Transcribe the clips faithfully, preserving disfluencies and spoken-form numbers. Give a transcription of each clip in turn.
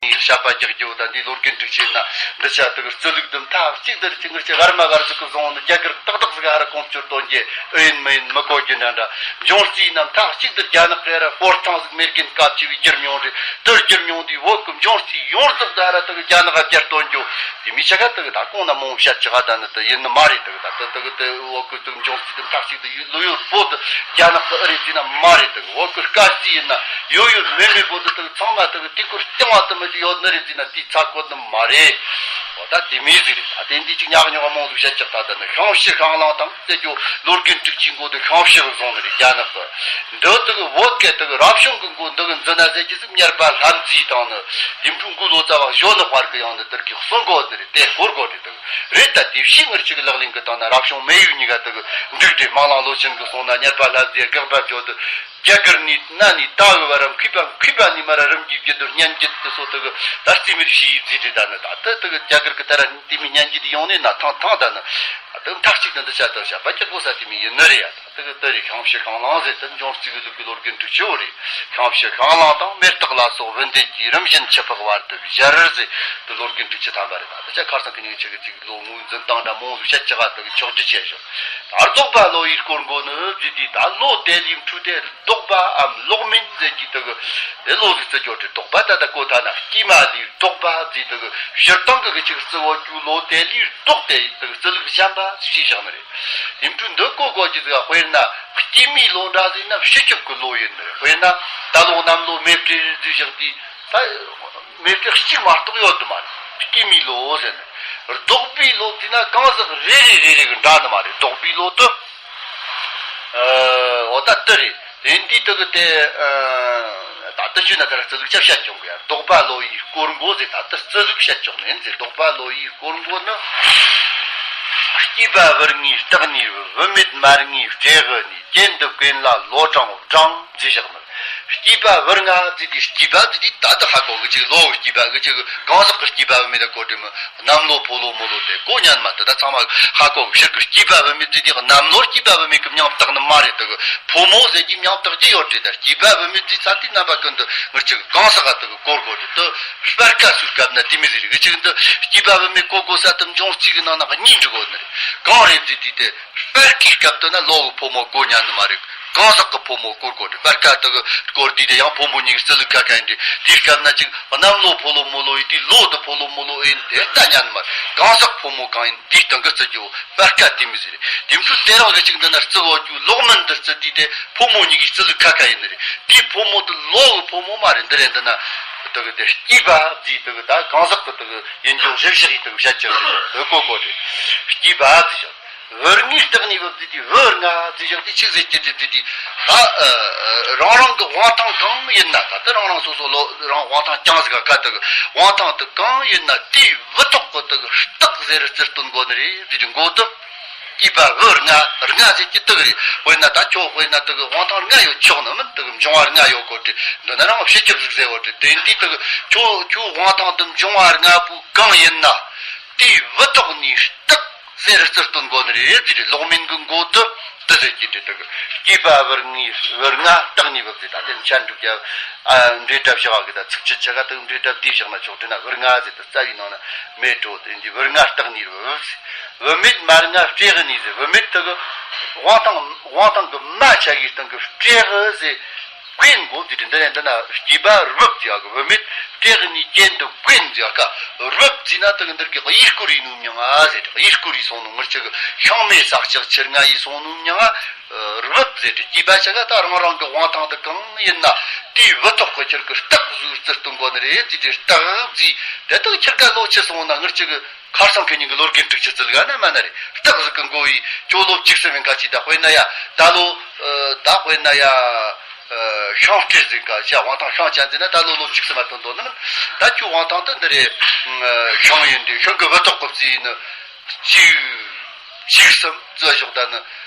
བཤད་པ་རྒྱག་རྒྱུ་དང་འདི་ལོ་རྒན་འབྲུག་ཆེན་ན་འདི་ཆ་དག་རྩི་ལུགས་དུ་མཐའ་གཅིག་ཏུ་ཅི་ངར་ཅི་ཝར་མ་ཝར་ཟིག་གི་བཟུང་ནི་རྒྱ་གར་ཏག་ཏག་ཟིག་ཧ་ར་ཁོང་ཚོར་སྟོན་རྒྱུ་ཨེ་ཡིན་མི་ཡིན་མི་གོ་རྒྱུ་འདྲ་འདྲ། འབྱུང་རྩིས་ན་མཐའ་གཅིག་ཏུ་རྒྱ་ནག་གི་ར་ཧོར་ཐང་ཟིག་མེར་གིན་སྐབས་ཆེ་བའི་བསྒྱུར་མྱོང་རེད། དེར་བསྒྱུར་མྱོང་དུས་བོད་ཀྱི་འབྱུང་རྩིས་ཡོངས་རྫོགས་ད་ར་དག་རྒྱ་ནག་ག་བསྒྱུར་སྟོན་རྒྱུ་དེ་མི་ཆ་ག་དག་ད་གོང་ན་མོ་བཤད་ཅི་ག་ད་ནི་དེ་ཡིན་ནི་མ་རེད། དག་ད་དེ་དག་དེ་བོད་ཀྱི་དག་འབྱུང་རྩིས་དེ་མཐའ་གཅིག་ཏུ་ལོ་ཡོད་བོད་དུ་རྒྱ་ནག་གི་ཨ་རེད་ཟེར་ན་མ་རེད། དག་བོད་ཀྱི་སྐར་རྩིས་ཡིན་ན་ཡོད་ཡོད་མེད་མེད་བོད་དུ་དག་ཚང་མ་དག་དེ་སྐོར་རྐྱང་བ་དུ་མི་ཅི་ཡོད་ནི་རེད་ཟེར་ན་དེ་ཚ་གོ་ནི་མ་རེད། འོ་ད་དེ་མི་ཟིག་རེད། ད་དེ་འདི་ཅིག་ཉག་ཉོག་མང་དུ་བཤད་ཅག་ད་ད་ནི་ཤང་ཕྱི་ཤང་ལང་དང་དེ་ཇོ་ལོ་རྒན་དྲུག་ཅུའི་མགོ་དུ་ཤང་ཕྱི་རུ་བཟུང་ནི་རེད་རྒྱ་ནག་གི། འདི་དག་བོད་སྐད་དག་རབ་བྱུང་གི་མགོ་འདི་གི་འཛིན་ན་ཟེར་གྱི་ཟིག་གཉེར་པ་ལྷ་མཛེས་དང་ནི་དེ་འཕྲུལ་མགོ་ལོ་ཙཱ་བ་གཞོན་ནི་དཔར་གི་ཡང་ནི་དེར་གི་གསུང་གོ་ཟེར་དེ་སྐོར་གོ་དེ་དག་རེད། ད་དེ་བཞིན་ངར་ཅིག་ལག་ལེན་གི་སྟེང་ན་རབ་བྱུང་མེ་ཡོས་གཉིས་ཀ་དག་འདུག་དེ་སྨྲ་ལང་ལོ་ཆེན་གི་གསུང་ན་གཉེར་པ་ལྷ་མཛེས་དགག་པ་བརྗོད་དུ། རྒྱ་གར་ནས་གནའ་ནས་ད་བའི་བར་མཁས་པ་མཁས་པ་ནས་མར་རིམ་གྱིས་བརྒྱུད་དུ་སྙན་བརྒྱུད་དུ་སོ་དག་ད་རྩིས་མེད་བྱས་ཡིག་རྫིས་དེ་ད་ནི་ད་ལྟ་དག་རྒྱ་གར་གི་ད་ར་དེ་མི་སྙན་བརྒྱུད་ཡོང་ནས་ན་ཐང་ཐང་ད་ནི་ད་མཐའ་གཅིག་ཏུ་འདི་བྱ་དག་བྱ་བ་ཀྱི་གོ་ས་དེ་མི་ཡིན་ནི་རེད་ཡ། ད་དག་དེ་རེད། ཤང་ཕྱི་ཤང་ལང་ཟེར་དུ་འབྱུང་རྩིས་གི་ལུགས་ཀྱི་ལོ་རྒན་དྲུག་ཅུ་བོ་རེད། ཤང་ཕྱི་ཤང་ལང་དང་མེ་སྟག་ལ་སོགས་བུ་འདེད་ཀྱིས་རིམ་བཞིན་ཆུ་ཕག་བར་དུ་བཞུར་ཟེར་དུ་ལོ་རྒན་དྲུག་ཅུ་ཐམ་པ་རེད། ད་ད་ཆ་ཁར་སང་གི་ཉིན་ཆི་གི་ཅིག་ལོ་ངོའི་འཛིན་སྟངས་འདྲ་མང་བོ་བཤད་ཅི་ག་དག་ཆོག་རྒྱུ་བྱས་ཤོག་ད་རྫོགས་པ་ལོ་ཡི་སྐོར་མགོ་ནི་བརྗོད་དུས་ད་ལོ་དེ་ལས་འཕྲོས་ཏེ་ལྡོག་པའམ་ལོག་མིན་ཟེར་གྱི་དག་དེ་ལོ་ཟིག་རྩི་རྒྱུ་དེ་ལྡོག་པ་ད་ལྟ་གོ་ཐ་ན་སྐྱེས་མ་ལས་ལྡོག་པ་ཟེར་དག་སྤྱིར་བཏང་གི་གི་ཅིག་རྩི་བོ་རྒྱུ་ལོ་དེ་ལས་ལྡོག་སྟེ་དག་རྩི་ལུགས་གཞན་པ་ཞིག་བཞག་ནི་རེད། དེ་འཕྲོས་འདི་གོ་གོ་གྱི་ཟིག་དཔེར་ན་སྐྱེས་མའི་ལོ་འདྲ་ཟེར་ན་སྤྱི་ཁྱབ་གི་ལོ་ཡིན་ནི་རེད། དཔེར་ན་ད་ལོ་གནམ་ལོ་མེ་སྤྲེལ་ཟེར་བཞག་དུས་ད། མེ་སྤྲེལ་གཅིག་མ་གཏོགས་ཡོད་དུ་མ་རེད། སྐྱེས་མའི་ལོ་ཟེར་ནས། ལྡོག་པའི་ལོ་དེ་ན་གང་ཟག་རེ་རེ་རེ་རེ་གི་འདྲ་ནི་མ་རེད། ལྡོག་པའི་ལོ་དུ། ཨ། འོ་ད་དེ་རེད། དེ་འདི་དུ་གི་དེ། ཨ། ད་དུ་ཞུས་ན་དེ་ར་རྩི་ལུགས་ཆ་བཤད་ཆོག་གི་ཡ། ལྡོག་པ་ལོ་ཡི་སྐོར་མགོ་ཟེར། ད་དུ་རྩི་ལུགས་བཤད་ཆོག་ནི་ཡིན་ཟེར། ལྡོག་པ་ལོ་ཡི་སྐོར་མགོ་ནི། སྐྱེས་པ་བུ་ལྔའི་སྟག་ནས་བུད། བུད་མེད་མ་ལྔའི་སྤྲེའུ་ནས། གྱེན་དུ་གྱེན་ལ་ལོ་གྲངས་བགྲངས་ཟེར་བཞག་ནི། སྐྱེས་པ་བུ་ལྔ་ཟེར་དུས་སྐྱེས་པ་ཟེར་དུས་ད་ལྟ་ཧ་གོ་གི་ཅིག་ལོ་གི་སྐྱེས་པ་གི་ཅིག་གང་ཟག་གི་སྐྱེས་པ་བུད་མེད་ད་གོ་དྲི་མི་གནམ་ལོ་ཕོ་ལོ་མོ་ལོ་དེ་གོ་ཉན་མ་ད་ད་ཚང་མ་ཧ་གོ་གི་ཕྱིར་གི་སྐྱེས་པ་བུད་མེད་ཟེར་དུས་གནམ་ལོ་སྐྱེས་པ་བུད་མེད་གི་མྱིང་བཏགས་ནི་མ་རེད། ད་གི་ཕོ་མོ་ཟེར་གྱི་མྱིང་བཏགས་ཀྱི་ཡོད་རེད། ད་སྐྱེས་པ་བུད་མེད་ཟེར་ཚ་དུས་རྣམ་པ་ཀུན་ཏུ་ངར་ཅིག་གང་ཟག་ག་ད་གི་གོ་དགོས་རེད། ད་སྤར་ཁ་སུའི་སྐབས་ན་དེ་མི་ཟེར་གི་ཅིག་ད་སྐྱེས་པ་བུད་མེད་གོ་དགོས་ས་ད་འབྱུང་རྩིས་གི་ནང་ན་གཉིས་འགྲིག་གོ་ནི་རེད། གང་རེད་ཟེར་དུས་དེ། སྤར་ཁའི་སྐབས་དུ་ན་ལོ་གི་ཕོ་མོ་གོ་ཉན་ནི་མ་རེད། གང་ཟག་གི་ཕོ་མོ་སྐོར་གོ་དེ་སྤར་ཁ་དུ་གི་སྐོར་དུས་དེ་ཡང་ཕོ་མོ་གཉིས་ཀྱི་རྩི་ལུགས་ཁ་ཁ་ཡིན་དེ། དེའི་སྐབས་ན་ཅིག་གནམ་ལོ་ཕོ་ལོ་མོ་ལོ་ཡིན་དུས་ལོ་དུ་ཕོ་ལོ་མོ་ལོ་ཡིན་དེ་ལྟ་ཉན་ནི་མ་རེད། གང་ཟག་ཕོ་མོ་གང་ཡིན་དེའི་སྟེང་གི་རྩི་རྒྱུ་སྤར་ཁ་དེ་མི་ཟེར་རེད། དེ་འཕྲོས་དེ་རང་གི་ཅིག་འདི་ན་རྩི་བོ་རྒྱུ་ལོག་མིན་འདི་རྩི་དུས་དེ་ཕོ་མོ་གཉིས་ཀྱི་རྩི་ལུགས་ཁ་ཁ་ཡིན་ནི་རེད། དེའི་ཕོ་མོ་དུ་ལོ་གི་ཕོ་མོ་མ་རེད། འདི་རེད། འདི་ན་དུ་གི་དེ་སྐྱེས་པ་ཟེར་དུ་གི་ད་གང་ཟག་གི་དུ་གི་ཡིན་རྒྱུ་གཞིར་བཞག་ཡིན་དུ་གི་བཤད་ཀྱི་རེད། གོ་གོ་དེ་སྐྱེས་པ་ཟེར་ཞིང་། བུ་ལྔའི་སྟེང་ནས་བུ་བརྫིས་ཏེ་བུ་ལྔ་བརྫིས་བཞག་དེ་ཆི་ཟེར་གྱི་རེད་བརྫིས་ཏེ། ད་རང་རང་གི་དབང་ཐང་གང་ཡིན་ན། ད་ལྟ་རང་རང་སོ་སོ་ལོ་རང་དབང་ཐང་རྐྱང་ཟིག་ག་ཁ་ཐུག་དབང་ཐང་དུ་གང་ཡིན་ན་དེའི་བུ་ཐོག་གི་དུ་སྟག་ཟེར་རྩི་སྟོན་དགོས་ནི་རེད་བརྫིས་ཏེ་མགོ་དུ། སྐྱེས་པ་བུ་ལྔ་ལྔ་ཟེར་གྱི་དུ་རེད། དཔེར་ན་ད་ཁྱོད་དཔེར་ན་དུ་དབང་ཐང་ལྔ་ཡོད་ཆོག་ནི་མིན། དུ་འབྱུང་བ་ལྔ་ཡོད་གོ་དྲི་འདི་ན་རང་བྱེད་ཅིག་ཟིག་ཟེར་བོ་དྲི་དེ་འདི་དུ་ཁྱོད་ཁྱོད་དབང་ཐང་དུ་འབྱུང་བ་ལྔ་པོ་གང་ཡིན་ན་དེའི་བུ་ཐོག་ནས་སྟག་ཟེར་རྩི་སྟོན་དགོས་ནི་རེད་ཟེར། ལོག་མིན་གྱི་མགོ་དུ་དུ་ཟེར་གྱི་དེ་དག་སྐྱེས་པ་བུ་ལྔའི་བུ་ལྔ་སྟག་ནས་བུ་ཟེར། ད་དེ་མཆན་འགྲུབ་ཀྱ་ཨ་འབྲས་གྲབས་བཞག་གི་ད་ཚིགས་བཅད་ཆ་ག་དུ་འབྲས་གྲབས་དེ་བཞག་ན་ཆོག་དྲན་ན་བུ་ལྔ་ཟེར་དུ་རྩ་བའི་ནང་ན་མེད་འགྲོ། དེ་འདི་བུ་ལྔ་སྟག་ནས་བུ་ཟེར། བུད་མེད་མ་ལྔ་སྤྲེའུ་ནས་ཟེར། བུད་མེད་དུ་གི་དབང་ཐང་དབང་ཐང་གི་མ་ཆ་གི་སྟེང་གི་སྤྲེའུ་ཟེར། གྱེན་མགོ་དེ་འདི་ནས་འདི་ན་སྐྱེས་པ་རྦབ་ཟེར་གི་བུད་མེད་སྤྲེའུ་ནས་གྱེན་དུ་གྱེན་ཟེར་ག་རྦབ་ཟེར་ན་དེ་གི་འདིར་གི་གཡས་སྐོར་ཡིན་ནོ་མྱང་ང་ཟེར། གཡས་སྐོར་ཡིན་སོང་ནོ་ངར་ཆ་གི་ཤང་མེ་ས་ལྕགས་ཆེར་ང་ཡིན་སོང་ནོ་མྱང་ང་རྦབ་ཟེར། སྐྱེས་པ་ཆ་ག་ད་རང་རང་གི་དབང་ཐང་དུ་གང་ཡིན་ན་དེའི་བུ་ཐོག་གི་ཁྱེར་གི་སྟག་ཟུར་རྩི་སྟོན་དགོས་ནི་རེད་ཟེར་དེ་སྟག་ཟེར། དེ་དག་ཁྱེར་ག་ལོ་ཆི་སོང་ན་ངར་ཆ་གི་ཁར་སང་ཁེ་ཉིན་གི་ལོ་རྒན་དྲུག་ཅུ་རྩི་ལུགས་ཨ་ན་མ་ན་རེད། སྟག་ཟིག་གི་མགོ་ཡི་ཁྱོད་ལོ་བཅུ་གསུམ་ཡིན་ག་ཅི་ད་དཔེར་ན་ཡ་ད་ལོ་ད་དཔེར་ན་ཡ་ཤང་སྤྲེལ་ཟིག་ག་བྱ་དབང་ཐང་ཤང་ཅན་ཟིན་ན་ད་ལོ་ལོ་བཅུ་གསུམ་མ་ཐོན་དོ་ནི་མིན། ད་ཁྱོད་དབང་ཐང་དུ་འདི་རེད། ཤང་ཡིན་དུས་ཤང་གི་བུ་ཐོག་གི་བརྩིས་ནི་གཅིག་བཅུ་གསུམ་རྩི་ཞོག་ད་ནི་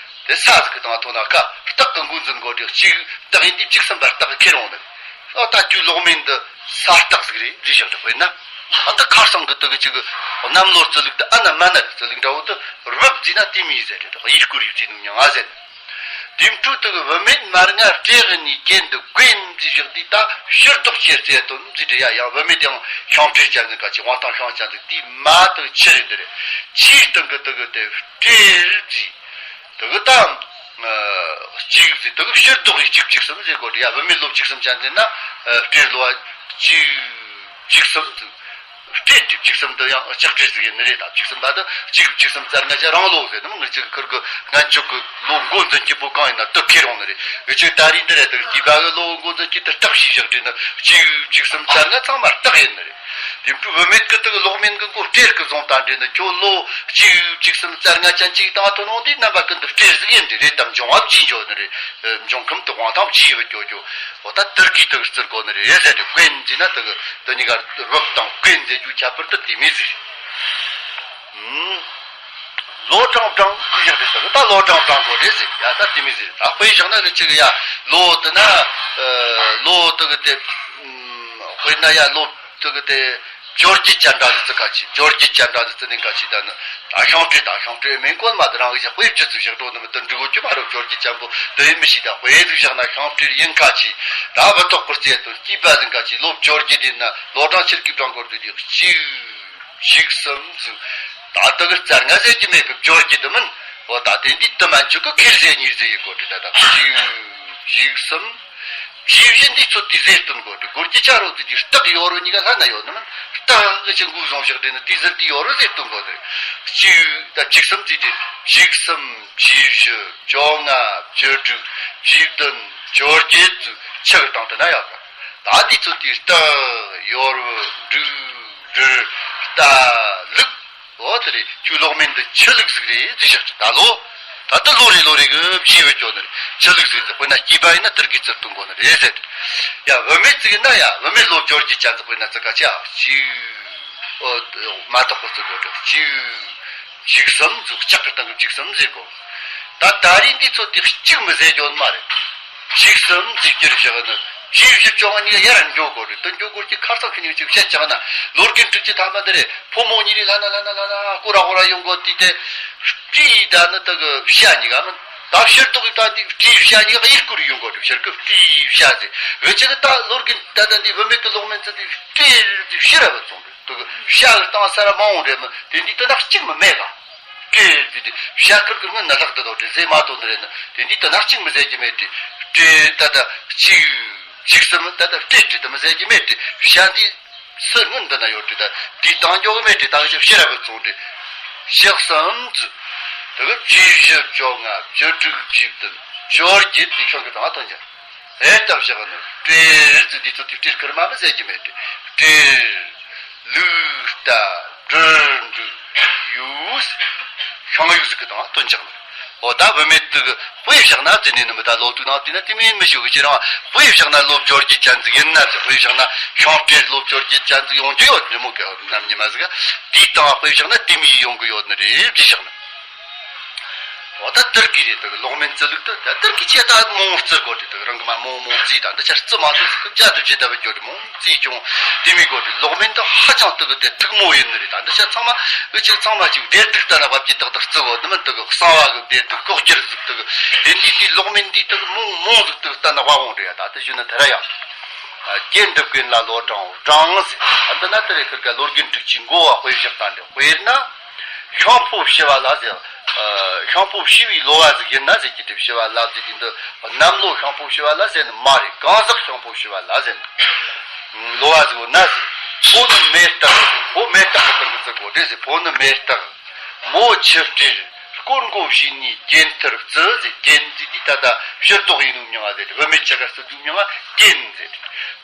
དེ་ས་ཟིག་གི་དང་ཐོན་ན་ཁ་སྟག་གི་མགོ་འཛིན་དགོས་དུས་གཅིག་སྟག་ཡིན་དུས་བཅུ་གསུམ་པ་སྟག་གི་ཁེ་རུང་ནི། ཨ་ད་ཁྱོད་ལོག་མིན་འདི་ས་སྟག་ཟིག་རེད་ཟེར་བཞག་འདྲ་དཔེར་ན། ཨ་ད་ཁར་སང་གི་དུ་གི་ཅིག་གནམ་ལོར་རྩི་ལུགས་འདི་ཨ་ན་མ་ན་རེད། རྩི་ལུགས་འདྲ་བོ་དུ་རྦབ་བརྩིས་ན་དེ་མི་ཟེར་རེད། གཡས་སྐོར་ཡིས་བརྩིས་ནུ་མྱང་ང་ཟེར། དེ་འཕྲོ་དུ་བུད་མེད་མ་ལྔ་སྤྲེལ་གཉིས་གྱེན་དུ་བཀོད་འཛིན་བཞག་དུས། ད་ཕྱིར་ལྡོག་ཕྱིར་བཙལ་དོན་འཛིན་འདྲི་ཡ། ཡང་བུད་མེད་དེའང་ཤིང་སྤྲེལ་ཅན་ཟིག་ག་ཅིག་དབང་ཐང་ཤིང་ཅན་ཟིག་དེའི་མ་དུ་ཆི་རེད་འདི་རེད། ཆིའི་སྟེང་གི་དུ་གི་དེ་སྤྲེལ་ཟིག་དུ་གི་ད་གཅིག་ཟིག་དུ་གི་ཕྱིར་ལྡོག་ཡི་གཅིག་གཅིག་གསུམ་ཟེར་གོ་འདྲི་ཡ། བུད་མེད་ལོ་བཅུ་གསུམ་ཅན་ཟིག་ན་སྤྲེལ་ལོ་གཅིག་གཅིག་གསུམ་ཟིག་སྤྲེལ་དེ་བཅུ་གསུམ་དུ་ཡང་ལྕགས་སྤྲེལ་ཟིག་ཡིན་ནི་རེད། ད་བཅུ་གསུམ་པ་དུ་གཅིག་བཅུ་གསུམ་རྩ་ལྔ་ཅན་རང་ལོ་ཟེར་ནི་མི་ངེད་ཅིག་ཁུར་གི་སྔན་ཆད་གི་ལོ་འགོ་འཛིན་གྱི་པོ་གང་ཡིན་ན་དུ་ཁེ་རུང་ནི་རེད། འུ་ཅག་ད་རིང་འདི་རེད། དུ་སྐྱེས་པ་གི་ལོ་འགོ་འཛིན་གྱི་དུ་སྟག་ཤི་བཞག་དྲན་ནི་གཅིག་བཅུ་གསུམ་རྩ་ལྔ་ཚང་མ་སྟག་ཡིན་ནི་རེད། དེ་འཕྲོ་བུད་མེད་གི་དུ་གི་ལོག་མིན་གི་མགོ་སྤྲེལ་གི་བཟུང་དང་འདྲེ་ནི་ཁྱོད་ལོ་གཅིག་བཅུ་གསུམ་རྩ་ལྔ་ཅན་གཅིག་དང་ཐོན་འོང་དུས་རྣམ་པ་ཀུན་ཏུ་སྤྲེལ་ཟིག་ཡིན་དེ་རེད། དམ་འབྱུང་བ་བགྱིས་འཇོག་ནི་རེད། འབྱུང་ཁམས་དུ་དབང་ཐང་བགྱིས་ཡོད་ཀྱོ་ཀྱོ། འོ་ད་དུར་གྱིས་དུ་བརྩི་དགོ་ནི་རེད་ཟེར་ཏེ། བཀོད་འཛིན་ན་དུ་གི་དུ་གཉིས་ཀ་རུབ་དང་བཀོད་འཛིན་རྒྱུ་ཁྱད་པར་དུ་དེ་མི་ཟེར། ལོ་གྲངས་བགྲང་གི་ཞག་དེ་དུ་ད་ལོ་གྲངས་བགྲང་དགོ་རེད་ཟེར་ཡ། ད་དེ་མི་ཟེར། ད་དཔེ་བཞག་ན་གི་ཅིག་ཡ་ལོ་དུ་ན་ལོ་དུ་གི་དེ་དཔེར་ན་ཡ་ལོ་དུ་གི་དེ་བཅོ་བརྒྱད་ཅན་འདྲ་ཟིག་བརྩི་ཁ་ཆེ། བཅོ་བརྒྱད་ཅན་འདྲ་ཟིག་བརྩི་ནི་ཁ་ཆེ། ད་ནི་ད་ཤིང་སྤྲེལ་ད་ཤིང་སྤྲེལ་མིན་གོ་མ། དུ་རང་གི་ཞག་དཔེ་བརྗོད་ཚུལ་ཞག་འགྲོ་ནི་མི་དུ་འབྲི་གོ་ཅི་མ་རུ་བཅོ་བརྒྱད་ཅན་པོ་དུ་ཡིན་མི་ཤེས། ད་དཔེ་ཟིག་བཞག་ན་ཤིང་སྤྲེལ་ཡིན་ཁ་ཆེ། ད་བུ་ཐོག་གི་རྩེ་དུ་སྐྱེས་པ་ཟིག་ཁ་ཆེ། ལོ་བཅོ་བརྒྱད་དེ་ན་ལོ་གྲངས་ཆེར་གི་བགྲང་དགོ་དུས་དེ་གཅིག་བཅུ་གསུམ་ཟིག་ད་དུ་གི་རྩ་ལྔ་ཟེར་གྱི་མེད་པའི་བཅོ་བརྒྱད་དུ་མིན། འོ་ད་དེ་འདི་དུ་མན་ཆོད་གི་ཁེར་ཟེར་གཉིས་ཟེར་ཡི་གོ་དུས་ད་ད་གཅིག་བཅུ་གསུམ། བཅུ་བཞི་འདི་ཚོ་དེ་ཟེར་སྟོན་དགོས་ཏེ། སྒོར་གྱི་ཆ་རོགས་དེ་དེ་སྟག་ཡོ་རོ་གཉིས་ཀ་ལྷན་ན་ཡོད་ནི་མིན། སྟག་གི་ཆུ་འགུལ་བཟུང་ཞིག་དེ་ནི་དེ་ཟེར་དེ་ཡོ་རོ་ཟེར་སྟོན་དགོས་ཏེ། གཅིག་ད་བཅུ་གསུམ་དེ་དེ་བཅུ་གསུམ་བཅུ་བཞི་བཅོ་ལྔ་བཅུ་དྲུག་བཅུ་བདུན་བཅོ་བརྒྱད་ཚོ་ཆུ་གི་སྟེང་དུ་ན་ཡོད་ག་ད་དེ་ཚོ་དེ་སྟག་ཡོ་རོ་འབྲུག་འབྲུ་རྟ་ལུག་འོ་དེ་རེད། ཁྱོད་ལོག་མིན་འདི་ཆུ་ལུག་ཟིག་རེད་ཟེར་བཞག་ཅིག་ད་ལོ། ད་ལྟ་ལོ་རེ་ལོ་རེ་གི་བྱས་བུད་ཀྱོ་ནི་རེད། ཆུ་ལུག་ཟིག་ཟེར། དཔེར་ན་སྐྱེས་པ་ཡིན་ན་དུར་གྱིས་བཙིར་གཏོང་དགོ་ནི་རེད་ཟེར། ཡ་བུད་མེད་ཟིག་ཡིན་ན་ཡ་བུད་མེད་ལོ་བཅོ་བརྒྱད་ཅན་ཟིག་དཔེར་ན་ཙི་ག་ཆ་གཅིག་འོ་མ་དག་པོ་བརྩི་དགོ་དྲག་གཅིག་གཅིག་གསུམ་ཟིག་ལྕགས་ཀྱི་སྟེང་གི་གཅིག་གསུམ་ཟེར་གོ་ད་ད་རེས་འདི་ཚོ་དེ་གཅིག་མི་ཟེར་རྒྱུ་མ་རེད། གཅིག་གསུམ་ཟིག་སྐྱུར་བཞག་ནི། བཅུ་བཞི་བཅོ་ལྔ་གཉིས་ཡར་འགྱོ་དགོ་རེད། དུ་འགྱོ་དགོ་གི་ཁར་ཚང་ཁི་ཉིན་གཅིག་བཤད་ཅག་ན་ལོ་རྒན་དྲུག་ཅུ་ཐ་མ་འདི་རེད། ཕོ་མོ་གཉིས་རེ་ལྷ་ན་ལྷ་ན་ལྷ་ན་ཀོ་ར་ཀོ་ར་ཡོང་གོ་དུས་དེ། སྤྲེའུ་ད་ནི་དུ་གི་བྱ་གཉིས་ཀ་མིན། ད་ཕྱིར་ལྡོག་གི་ད་འདི་སྤྲེའུ་བྱ་གཉིས་ཀ་ཡིར་ཀོ་རེ་ཡོང་གོ་རེད། ཕྱིར་གི་སྤྲེའུ་བྱ་ཟེར། འུ་ཅག་གི་ད་ལོ་རྒན་ད་ད་འདི་བུད་མེད་གི་ལོག་མིན་ཚུལ་དེ་སྤྲེའུ་ཟེར་ཕྱིར་ར་བུད་སོང་རེད། དུ་གི་བྱ་གི་སྟེང་ས་ར་མང་བོ་རེད་མིན། དེ་འདི་དུ་ནག་གཅིག་མི་མེད་ག་སྤྲེལ་དེ་དེ་བྱ་ཁུར་གི་སྔོན་ན་ལྷག་ཏུ་དོ་དེ་ཟེ་མ་དོ་ནི་རེད་ནི། དེ་འདི་དུ་ནག་གཅིག་མི་ཟེར་གྱི་མེད་དེ། སྤྲེལ་ད་ད་གཅིག་གཅིག་གསུམ་ད་ད་སྤྲེལ་དེ་དུ་མི་ཟེར་གྱི་མེད་དེ། བྱ་འདི་སུ་སྔོན་འདི་ན་ཡོད་དེ་ད་འདི་བཏང་འཇོག་གི་མེད་དེ། ད་གི་ཕྱིར་ར་བུད་སོང་དེ། ཕྱག་གསུམ་ཚུ་དུ་གི་བཅུ་བཞི་བཅོ་ལྔ་བཅུ་དྲུག་བཅུ་བདུན་བཅོ་བརྒྱད་དེ་ཤོང་གི་དང་ཐོན་ཀྱང་། ཨེ་སྟབས་བཞག་ནི་སྤྲེལ་ཟེར་དུས་ཚོད་དེ་སྤྲེལ་ཁུར་མ་མི་ཟེར་གྱི་མེད་དེ། སྤྲེལ་ལུག་རྟ་འབྲུ་འབྲུག་ཡུག་ཤིང་ཡུག་ཟིག་གི་དང་སྟོན་ཆགས་ནི། འོ་ད་བུད་མེད་དུ་དཔེ་བཞག་ན་ཟེར་ནས་ནི་མི་ད་ལོ་དུས་ནང་དུས་ན་དེ་མིན་མི་ཞུ་གི་ཁྱེད་རང་དཔེ་བཞག་ན་ལོ་བཅོ་བརྒྱད་ཅན་ཟིག་ཡིན་ན་ཟེར། དཔེ་བཞག་ན་ཤིང་སྤྲེལ་ལོ་བཅོ་བརྒྱད་ཅན་ཟིག་ཡོང་རྒྱུ་ཡོད་ཉི་མོ་གི་ནམ་ཉི་མ་ཟིག་དེའི་སྟེང་དཔེ་བཞག་ན་དེ་མིན་ཡོང་གི་ཡོད་ནི་རེད་ཟེར་བཞག་ནི། འོ་ད་དུར་གྱི་རེད། དུ་གི་ལོག་མིན་བརྩི་ལུགས་དུ་ད་དུར་གྱི་ཆེ་ད་མོ་བརྩི་དགོ་དེ། དུ་རང་གི་མ་མོ་མོ་བརྩི་ད་འདི་ཆ་བརྩི་མ་ཐུབ་ཟིག་གི་བཅའ་དུ་བྱེད་ད་བ་འགྱོ་དེ་མོ་བརྩི་ཀྱང་དེ་མི་དགོ་དེ། ལོག་མིན་དུ་ཧ་ཅང་དུ་གི་དེ་ཐུག་མོ་ཡིན་ནི་རེད། ད་འདི་ཆ་ཚང་མ་འུ་ཅག་ཚང་མ་ཅིག་བདེ་སྡུག་ལྟ་ན་བབ་ཀྱི་ཏག་ཏག་བརྩི་དགོ་དེ་མིན། དུ་གི་གསང་བ་གི་བདེ་སྡུག་ལྐོག་གྱུར་ཟིག་དུ་གི་དེ་འདི་དེ་ལོག་མིན་འདི་དུ་གི་མོ་མོ་ཟིག་དུ་གི་ལྟ་ན་བ་འོང་རེད། ད་དེ་ཞུ་ན་དེ་ར་ཡ། རྒྱན་འདི་ཀུན་ལ་ལོ་གྲངས་བགྲང་ཟེར། ཨ་འདི་ན་དེ་རེ་ཁུར་ག་ལོ་རྒན་དྲུག་ཅུའི་འགོ་བ་དཔེ་བཞག་ད་འདི་དཔེར་ན། ཤིང་ཕོ་བྱི་བ་ལ་ཟེར། ཨ་ཤིང་ཕོ་བྱི་བའི་ལོ་བ་ཟིག་ཡིན་ན་ཟེར་གྱི་དེ། བྱི་བ་ལ་ཟེར་གྱི་འདི་གནམ་ལོ་ཤིང་ཕོ་བྱི་བ་ལ་ཟེར་ནི་མ་རེད། གང་ཟག་ཤིང་ཕོ་བྱི་བ་ལ་ཟེར་ནི། ལོ་བ་ཟིག་ཡོད་ན་ཟེར། ཕོ་ནི་མེ་སྟག་ཟེར། ཕོ་མེ་སྟག་གི་སྟེང་གི་ཚིག་གོ་དེ་ཟེར། ཕོ་ནི་མེ་སྟག་མོ་ཆུ་སྤྲེལ། དཀོར་མགོ་བྱི་ནི་གྱེན་ཐུར་བརྩི་ཟེར། གྱེན་ཟེར་དུས་ད་ལྟ་ཕྱིར་ལྡོག་ཡིན་ནོ་མྱིང་ང་ཟེར། བུད་མེད་ཆ་ག་སུ་དུ་མྱིང་ང་གྱེན་ཟེར།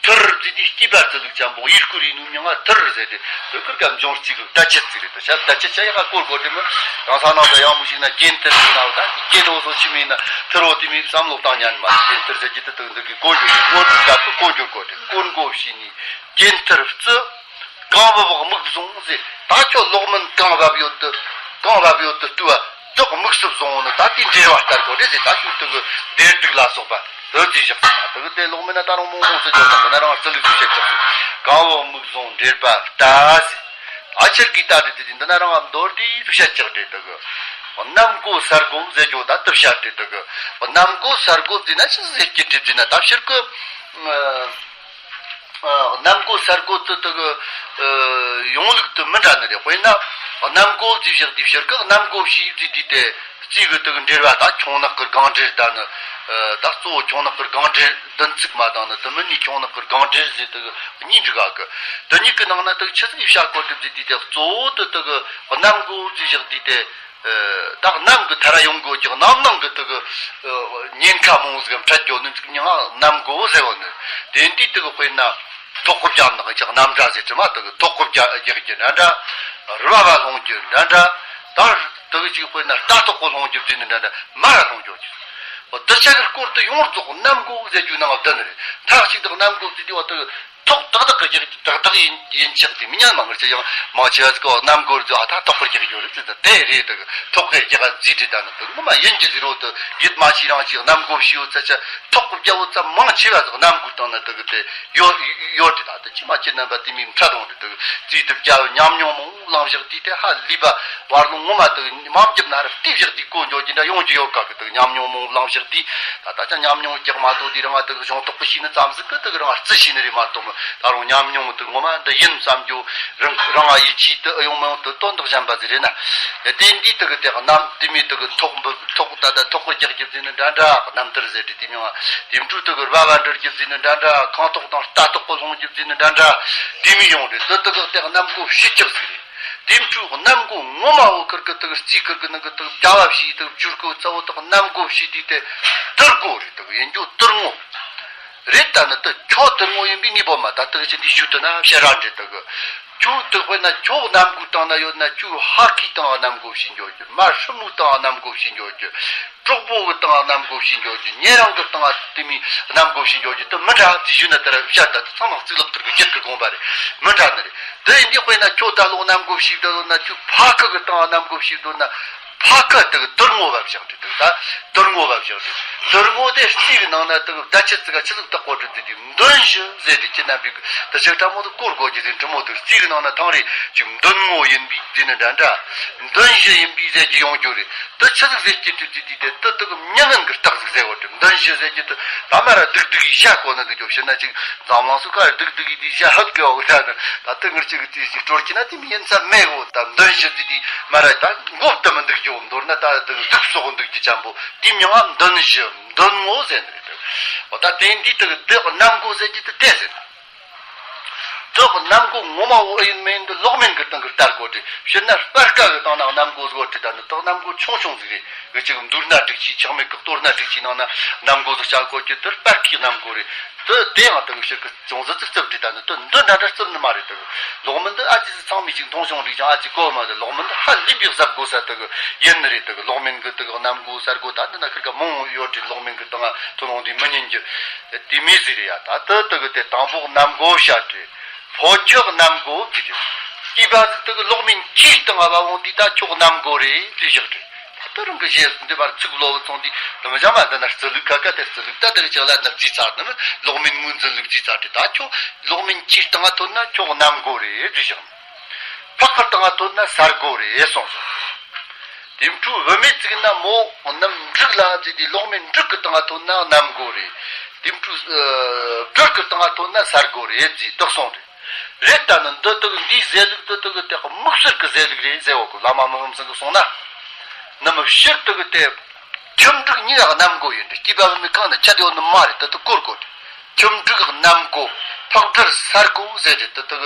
ཐུར་ཟེར་དུས་སྐྱེས་པ་བརྩི་ལུགས་ཅན་པོ་ཡིར་སྐོར་ཡིན་ནོ་མྱིང་ང་ཐུར་ཟེར་ཏེ། བོད་ཁུལ་ག་འབྱུང་རྩིས་ལུགས་བརྡ་ཆད་ཟེར་རེད། ད་ཤ་བརྡ་ཆད་ཆ་ཡག་ག་སྐོར་གོ་དེ་མོ་རང་ས་ནང་ད་ཡང་མུ་ཞིག་ན་གྱེན་ཐུར་ཟེར་ན་འོ་ད་གྱེན་འོ་སོ་ཆི་མིན་ན་ཐུར་འོ་དེ་མིན་བསམ་བློ་བཏང་ཉན་མ་རེད། གྱེན་ཐུར་ཟེར་གྱི་དུ་དུ་འདི་གི་གོ་རྒྱུ་རེད། ངོ་དུ་སྐབས་སུ་གོ་རྒྱུ་གོ་དེ་དཀོར་མགོ་བྱི་ནི་གྱེན་ཐུར་བརྩི། གང་བབ་མིག་བཟུང་ཟེར། ད་ཁྱོད་ལོག་མིན་གང་བབ་ཡོད་དུ། གང་བབ་ཡོད་དུ་ལྟོས་པ་བདག་དམིགས་སུ་བཟུང་ནི་ད་དེ་འབྲེལ་བ་ལྟར་གོ་རེད་ཟེར། ད་ཁྱོད་དུ་གི་བདེ་སྡུག་ལ་སོགས་པ་དུ་དེ་བཞག་ཟེར། ད་དུ་གི་དེ་ལོག་མིན་ན་ད་རུང་མོ་མོ་ཟེར་རྒྱུ་དང་ན་རང་བརྩི་ལུགས་ཀྱི་བཤད་ཀྱག་ཟེར། གང་བབ་མིག་བཟུང་འབྲེལ་པ་ལྟ་ཟེར། ཨ་ཆེར་གི་ལྟ་དེ་དེ་འདི་ན་རང་མདོར་དེ་བཤད་ཀྱག་དེ་དུ་གི། གནམ་སྒོ་ས་སྒོ་ཟེར་རྒྱུ་ད་དེ་བཤད་དེ་དེ་གི། གནམ་སྒོ་ས་སྒོ་ཟེར་ན་ཅི་ཟེར་གྱི་དེ་ཟེར་ན་ད་ཕྱིར་གི། ཨ། གནམ་སྒོ་ས་སྒོ་དེ་དེ་གི། ཨ། ཡོང་ལུགས་དེ་མི་འདྲ་ནི་རེད། དཔེར་ན་གནམ་སྒོ་ཟེར་བཞག་དེ་ཕྱིར་གི་གནམ་སྒོ་ཕྱི་ཟེར་དེ་དེ་རྩིས་གི་དེ་གི་འགྲེལ་བ་ད་ཁྱུང་ནག་གི་སྒང་འགྲེལ་ད་ནི། ཨ། ད་གཙོ་བོ་ཁྱུང་ནག་གི་སྒང་འགྲེལ་བདུན་ཚིགས་མ་དང་ནི་དེ་མིན་ནི་ཁྱུང་ནག་གི་སྒང་འགྲེལ་ཟེར་དེ་གི་གཉིས་འགྲིག་ག་གི། དེ་གཉིས་ཀྱི་ནང་ན་དེ་ཆི་ཟིག་བཤད་གོ་དེ་ཟེར་དེ་དེ་གཙོ་བོ་དེ་དེ་གི་གནམ་སྒོ་ཟེར་བཞག་དེ་དེ། ད་གནམ་གི་མཐར་ཡོང་དགོས་ཀྱི་གནམ་ནང་གི་དེ་གི་ཉེན་ཁ་མང་ཟིག་འཕྲད་རྒྱུ་ནི་ཅིག་མྱིང་ང་གནམ་སྒོ་ཟེར་བ་ནི། དེ་འདི་དེ་གི་དཔེར་ན་ཐོག་གི་བརྒྱབ་ནག་ཅིག་གནམ་དགྲ་ཟེར་དྲི་མ་དེ་གི་ཐོག་གི་བརྒྱབ་རྒྱག་རྒྱུ་འདྲ་འདྲ། རི་བ་བ་ལྷུང་རྒྱུ་འདྲ་འདྲ། ད་དེ་གི་ཅིག་དཔེར་ན་རྟ་ཐོག་གི་ལྷུང་རྒྱུ་ཟེར་ནི་འདྲ་འདྲ་མར་ལྷུང་རྒྱུ་ཅིག་འོ་དེ་ཆ་གི་སྐོར་དུ་ཡོངས་རྫོགས་གནམ་སྒོ་ཟེར་རྒྱུ་ནང་བདུན་རེད། མཐའ་གཅིག་ཏུ་གནམ་སྒོ་ཟེར་དུས་བ་དེ་གི་ཐོག་ཏག་ཏག་གི་རྒྱག་ཏག་ཏག་ཡིན་ཡིན་ཆགས་ཏེ་མི་ཉན་མང་ཆེ་ཡང་མང་ཆེ་བ་ཟིག་གོ་གནམ་སྒོ་རྫོགས་ཨ་ད་ཐོག་གི་རྒྱག་རྒྱུ་རེད་ཟེར་ཏེ་དེ་རེད། དེ་ཐོག་གི་རྒྱག་རྫིས་དེ་ད་ནི་དེ་ངོ་མ་ཡིན་གྱི་ཟེར་རོ་དེ་ཡིད་མ་ཆེས་རང་ཅིག་གནམ་སྒོ་ཕྱི་ཡོད་ཚ་ཆ་ཐོག་གི་རྒྱག་འོ་ཚ་མང་ཆེ་བ་ཟིག་གནམ་སྒོ་སྟེང་ན་དེ་གི་དེ་ཡོད་ཡོད་དེ་ད་དེ་ཅི་མ་ཅི་རྣམ་པ་དེ་མིན་ཕྲ་དང་དེ་དེ་རྫིས་དེ་རྒྱ་ཉམས་མྱོང་མང་བླངས་བཞག་དུས་དེ་ཧ་ལས་པ་བར་ལོ་ངོ་མ་དེ་མ་བརྒྱབ་ན་ར་བལྟས་བཞག་དུས་གོ་འཇོག་གི་འདྲ་ཡོང་གི་ཡོད་ག་གི་དེ་ཉམས་མྱོང་མང་བླངས་བཞག་དུས། ད་ལྟ་ཅང་ཉམས་མྱོང་རྒྱག་མ་ཐུབ་དུས་རང་ང་དེ་གི་གཞུང་ཐོག་གི་ཤེས་ནི་ཙམ་ཟིག་གི་དེ་གི་རང་རྩི་ཤེས་ནི་རེད་མ་གཏོགས་མི་ད་རུང་ཉམས་མྱོང་དེ་ངོ་མ་འདི་ཡིན་བསམ་རྒྱུ་རང་རང་ང་ཡིད་ཆེས་དེ་ཨེ་ཡོང་མི་ཡོང་དེ་དོན་དག་གཞན་པ་ཟིག་རེད་ན། དེ་འདི་དེ་གི་དེ་གནམ་དེ་མོ་དེ་གི་ཐོག་འབུ་ཐོག་ད་ལྟ་ཐོག་གི་རྒྱག་རྒྱུ་ཟེར་ནི་འདྲ་འདྲ། གནམ་དར་ཟེར་དེ་དེ་མོ་དེ་འཕྲུལ་དེ་གི་རྦ་བ་འདྲར་རྒྱུ་ཟེར་ནི་འདྲ་འདྲ། ཁང་ཐོག་དང་རྟ་ཐོག་གི་ལྷུང་རྒྱུ་ཟེར་ནི་འདྲ་འདྲ། དེ་མོ་ཡོང་རེད། དེ་དེ་གི་དེ་གནམ་སྒོ་ཕྱི་རྒྱག་ཟིག་རེད། དེ་འཕྲུལ་གནམ་སྒོ་ངོ་མ་བོ་ཁུར་གི་དག་རྩིས་ཁུར་གི་ནང་གི་དག་བྱ་བ་བྱས་དག་བཅུར་གོ་རྩ་བོ་དག་གནམ་སྒོ་བྱས་དུས་དེ་དུར་སྒོ་རེད། དག་ཡིན་རྒྱུ་དུར་ངོ་རེད། ད་ནི་དུ་ཁྱོད་དུར་ངོ་ཡིན་པའི་ངེས་པོ་མ་ད་དག་ཅི་འདི་ཞུ་དུ་ན་བཤད་ར་འདྲེ་དག་ཁྱོད་དག་དཔེར་ན་ཁྱོད་གནམ་སྒོ་སྟེང་ན་ཡོད་ན་ཁྱོད་ཧ་ཁའི་སྟེང་གནམ་སྒོ་བྱས་འགྱོ་རྒྱུ་མར་ཧྲི་མོའི་སྟེང་གནམ་སྒོ་བྱས་འགྱོ་རྒྱུ། གྲོགས་པོ་གི་སྟེང་གནམ་སྒོ་ཕྱིན་འགྱོ་རྒྱུ། ཉེ་རང་གི་སྟེང་དེ་མི་གནམ་སྒོ་ཕྱིན་འགྱོ་རྒྱུ་དེ་མི་འདྲ་ཅི་ཞུས་ན་དེ་ར་བཤད་ད་དེ་ཚང་མ་གཙུག་ལག་དེར་གི་རྒྱུད་ཀྱི་དགོངས་པ་རེད། མི་འདྲ་ནི་རེད། དེ་ཡིན་དུས་དཔེར་ན་ཁྱོད་ད་ལོག་གནམ་སྒོ་ཕྱིན་འགྲོ་ན་ཁྱོད་ཕ་ཁུ་གི་སྟེང་གནམ་སྒོ་ཕྱིན་འགྲོ་ན་ཕ་ཁུ་དེ་གི་དུར་ངོ་བབ་བཞག་དེ་དེ་ད་དུར་ངོ་བབ་བཞག་དེ་དུར་ངོ་དེ་རྩིས་གི་ནང་ན་དེ་གི་བརྡ་ཆད་ཙི་ག་ཆི་ཟིག་བཏགས་གོ་དྲི་དེ་དེ་མདུན་བཞི་ཟེར་དེ་ཁྱེད་རྣམ་པའི་གི་དེ་ཆག་ཕྲ་མོ་དེ་བསྐོར་དགོས་ཀྱི་དེ་འདྲི་མོ་དེ་རྩིས་གི་ནང་ན་ཐང་རེ་ཅིག་མདུན་ངོ་ཡིན་པའི་དེ་ནི་འདྲ་འདྲ། མདུན་བཞི་ཡིན་པའི་ཟེར་གྱི་ཡོང་རྒྱུ་རེད། དེ་ཆི་ཟིག་ཟེར་གྱི་དུས་དུས་དུས་དེ་དེ་དེ་གི་མྱི་ངན་གི་རྟགས་ཟིག་ཟེར་བ་དེ་མདུན་བཞི་ཟེར་གྱི་དུས་ད་མ་ར་སྡུག་སྡུག་གིས་བཤད་གོ་ནི་འདུག་རྒྱུ་ཕྱིར་ན་ཅིག་འཛམ་གླིང་སུ་ཁ་སྡུག་སྡུག་གིས་དེ་བཤད་ཧད་གི་འོ་ད་ནི་ད་དེ་ངར་ཅིག་གི་དུས་ཤིག་སྤྲོར་གྱི་ན་དེ་མི་ཡིན་ས་མེད་གོ་ད་མདུན་བཞི་དུས་དུས་མ་ར་ད་མགོ་བཏུ་མི་འདུག་རྒྱུ་མདོར་ན་ད་དེ་སྡུག་སོགས་འདུག་རྒྱུ་ཅན་པོ་དེ་མྱིང་ང་མདུན་བཞི་མདུན་ངོ་ཟེར་ནི་རེད། འོ་ད་དེ་འདི་དེ་གི་དེ་གནམ་སྒོ་ཟེར་གྱི་དུས་དེ་ཟེར། དེ་གནམ་སྒོ་ངོ་མ་བོ་ཨེ་ཡིན་མིན་དུ་ལོག་མིན་གི་སྟེང་གི་ལྟར་གོ་དྲི་ཕྱིར་ན་སྤར་ཁ་གི་སྟེང་ན་གནམ་སྒོ་གོ་དྲི་ད་ནི་དེ་གནམ་སྒོ་ཆུང་ཆུང་ཟིག་རེད། གི་ཅིག་མདོར་ན་དྲུག་ཅུའི་ཆག་མེད་གི་གཏོར་ན་དྲུག་ཅུའི་ནང་ན་གནམ་སྒོ་ཟིག་བྱ་གོ་གི་དེ་སྤར་ཁའི་གནམ་སྒོ་རེད། དེ་དེ་ཡང་དེ་གི་ཕྱིར་གི་ཅུང་ཟད་ཙིག་རྩུབ་དྲི་ད་ནི་དེ་འདི་འདྲ་འདྲ་རྩུབ་ནི་མ་རེད། དེ་ལོག་མིན་དུ་ཨ་ཙི་ཟིག་ཚང་མས་ཅིག་མཐོང་ཆུང་རིག་ཅང་ཨ་ཙི་གོ་མ་དེ་ལོག་མིན་དུ་ཧ་ལས་པའི་གཟབ་དགོས་ས་དེ་གི་ཡིན་ནི་རེད། དེ་གི་ལོག་མིན་གི་དེ་གི་གནམ་སྒོ་ས་སྒོ་ད་འདི་ན་ཁིར་ག་མང་ཡོད་དྲི་ལོག་མིན་གི་སྟེང་ཐོན་འོང་དུས་མི་ཉན་རྒྱུ། དེ་མི་ཟེར་ཡ་ད་དེ་དེ་གི་དེ་དང་པོ་གནམ་སྒོ་བཤད་དེ། ཕོ་ཁྱོད་གནམ་སྒོ་དེ་དེ། སྐྱེས་པ་ཟིག་དེ་གི་ལོག་མིན་ཁྱིའི་སྟེང་ང་བ་འོང་དུས་ད་ཁྱོད་གནམ་སྒོ་རེད་དེ་བཞག་དེ། ད་དེ་རང་གི་ཞེས་འདི་བར་ཚིག་ལོ་བུ་ཚོང་དུས་དེ་མི་བྱ་མ་འདི་ན་རྩི་ལུགས་ཁ་ཁ་དེ་རྩི་ལུགས་ད་དེ་གི་ཅག་ལ་ནག་རྩིས་ཚར་ནི་མི་ལོག་མིན་ངོས་འཛིན་ལུགས་རྩིས་ཚར་དེ་ད་ཁྱོད་ལོག་མིན་ཁྱིའི་སྟེང་ང་ཐོན་ན་ཁྱོད་གནམ་སྒོ་རེད་དེ་བཞག་ཕག་གི་སྟེང་ང་ཐོན་ན་ས་སྒོ་རེད་གསུངས་སོ། དེ་འཕྲུལ་བུད་མེད་ཅིག་ན་མོ་གནམ་འབྲུག་ལ་བརྩིས་ཏེ་ལོག་མིན་འབྲུག་གི་སྟེང་ང་ཐོན་ན་གནམ་སྒོ་རེད། དེ་འཕྲུལ་ཨ་སྦྲུལ་གི་སྟེང་ང་ཐོན་ན་ས་སྒོ་རེད་ཅེས་བདག་གསུངས་རེད། རེད་ད་ནི་འདི་དག་འདིའི་ཟེར་ལུགས་འདི་དག་དེ་དམིགས་བསལ་གྱི་ཟེར་ལུགས་རེད་ཟེར་བ་གོ་བླ་མ་མི་ཕམ་ཚང་གིས་གསུངས་ན། ནི་མི་ཕྱིར་དག་དེ་ཁྱིམ་འབྲུག་གཉིས་ཀ་གནམ་སྒོ་ཡིན་ཏེ་སྐྱེས་པ་བུད་མེད་གང་ནས་ཆད་ཡོད་ནི་མ་རེད། དེ་དག་སྐོར་གོ་ཁྱིམ་འབྲུག་གནམ་སྒོ། ཕག་སྦྲུལ་ས་སྒོ་ཟེར་རེད། དེ་དག་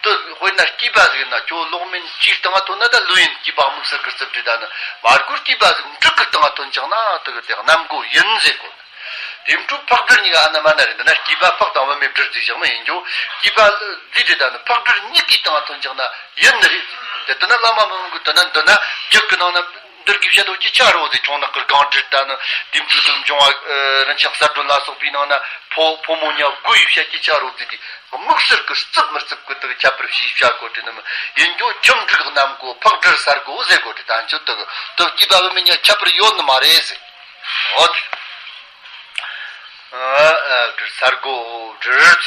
དེ་དཔེར་ན་སྐྱེས་པ་ཟིག་ན་ཁྱོད་ལོག་མིན་ཁྱིའི་སྟེང་ང་ཐོན་ན་ད་ལོས་ཡིན་སྐྱེས་པ་དམིགས་བསལ་གྱི་རྩུབ་འདྲི་ད་ནི་མ་སྒོར་སྐྱེས་པ་ཟིག་འབྲུག་གི་སྟེང་ང་ཐོན་ཀྱང་ན་དེ་གི་དེ་གནམ་སྒོ་ཡིན་ཟེར་གོ་དེ་འཕྲུལ་ཕག་སྦྲུལ་གཉིས་ཀ་ཨ་ན་མ་ན་རེད། འདི་ན་སྐྱེས་པ་ཕག་དང་བུད་མེད་སྦྲུལ་ཟིག་བཞག་མ་ཡིན་རྒྱུ། སྐྱེས་པ་འདི་རེད་ད་ནི་ཕག་སྦྲུལ་གཉིས་ཀའི་སྟེང་ང་ཐོན་ཀྱང་ན་ཡིན་ནི་རེད། དེ་དེ་ན་བླ་མ་མི་ཕམ་གི་དེ་ན་འདི་ན་རྒྱུད་ཀྱི་ནང་ན། འདིར་གི་བཤད་དོ་ཅི་ཆ་རོ་དེ་ཁྱུང་ནག་གི་སྒང་དྲི་ད་ནི་དེ་འཕྲུལ་དུ་འབྱུང་བ་རིན་ཆེན་གསལ་སྒྲོན་ལ་སོགས་པའི་ནང་ན་ཕོ་ཕོ་མོ་ཉ་དགུ་ཡི་བཤད་ཀྱི་ཆ་རོ་དེ་དེ་དམིགས་བསལ་གྱི་རྩུབ་མི་རྩུབ་ཀྱི་དག་ཁྱད་པར་ཕྱིས་བཤད་གོ་དྲི་ནི་མི་ཡིན་རྒྱུ། ཁྱིམ་འབྲུག་གནམ་སྒོ་ཕག་སྦྲུལ་ས་སྒོ་ཟེར་གོ་དྲི་ད་འཆི་དག་དག་སྐྱེས་པ་བུད་མེད་ཉ་ཁྱད་པར་ཡོད་ནི་མ་རེད་ཟེར། འོ་དེ། ཨ་ཨ་སྦྲུལ་ས་སྒོ་སྦྲུལ།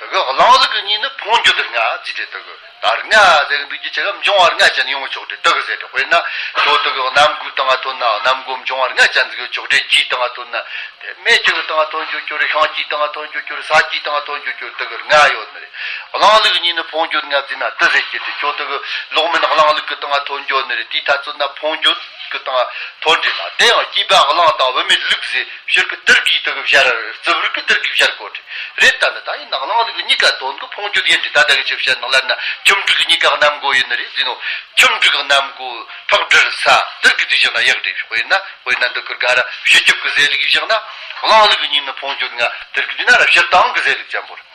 དེ་གི་གླེང་ལུགས་གི་གཉིས་ནི་འཕོ་འགྱུར་ལྔ་ཟེར་ཏེ། དེ་གི་ད་ལྔ་ཟེར་གི་འདུག་རྒྱུ་ཆ་ག་འབྱུང་བ་ལྔ་ཅན་ཡོང་ཆོག་སྟེ། དེ་གི་ཟེར་ཏེ། དཔེར་ན་ཁྱོད་དེ་གི་གནམ་སྒོའི་སྟེང་ང་ཐོན་ན་གནམ་སྒོ་འབྱུང་བ་ལྔ་ཅན་ཟིག་ཡོད་ཆོག་སྟེ། ཆུའི་སྟེང་ང་ཐོན་ན། དེ་མེ་ཆུ་གི་སྟེང་ང་ཐོན་རྒྱུ་ཅོ་རེ། ཤིང་ཆུའི་སྟེང་ང་ཐོན་རྒྱུ་ཅོ་རེ། ས་ཆུའི་སྟེང་ང་ཐོན་རྒྱུ་ཅོ་རེ། དེ་གི་ལྔ་ཡོད་ནི་རེད། གླེང་ལུགས་གཉིས་ནི་འཕོ་འགྱུར་ལྔ་ཟེར་ན་དེ་ཟེར་རྒྱུ་དེ། ཁྱོད་དེ་གི་ལོག་མིན་གླེང་ལུགས་གི་སྟེང་ང་ཐོན་རྒྱུ་ནི་རེད། དེའི་ཐ་ཚོད་ན་འཕོ་འགྱུར་གི་སྟེང་ང་ཐོན་རེད་ལ། དེ་ཡང་སྐྱེས་པ་གླེང་དང་བུད་མེད་ལུག་ཟེར། ཕྱིར་གི་དེར་གི་དེ་གི་བཤད། རྩིབ་རིག་གི་དེར་གི་བཤད་གོ་རེད། རེད། ད་ནི་ད་ཡིན་ན་གླེང་ལུགས་གཉིས་ཀ་དོན་གི་འཕོ་འགྱུར་ཡིན་རེད། ད་ལྟ་གི་ཆི་བཤད་ནང་ལ་ན་ཁྱིམ་དྲུག་གི་གཉིས་ཀ་གནམ་སྒོ་ཡིན་ནི་རེད་ཟེར་ནོ། ཁྱིམ་དྲུག་གི་གནམ་སྒོ་ཕག་སྦྲུལ་ས་དེར་གི་དེ་བཞག་ན་ཡག་རེད། དཔེར་ན། དཔེར་ན་འདི་ཁུར་ག་ར་སྤྱི་ཁྱབ་གི་ཟེར་ལུགས་བཞག་ན། གླེང་ལུགས་གཉིས་ནི་འཕོ་འགྱུར་ལྔ། དེར་གི་དེ་ན་ར་སྤྱིར་བཏང་གི་ཟེར་ལུགས་ཅན་པོ་རེད།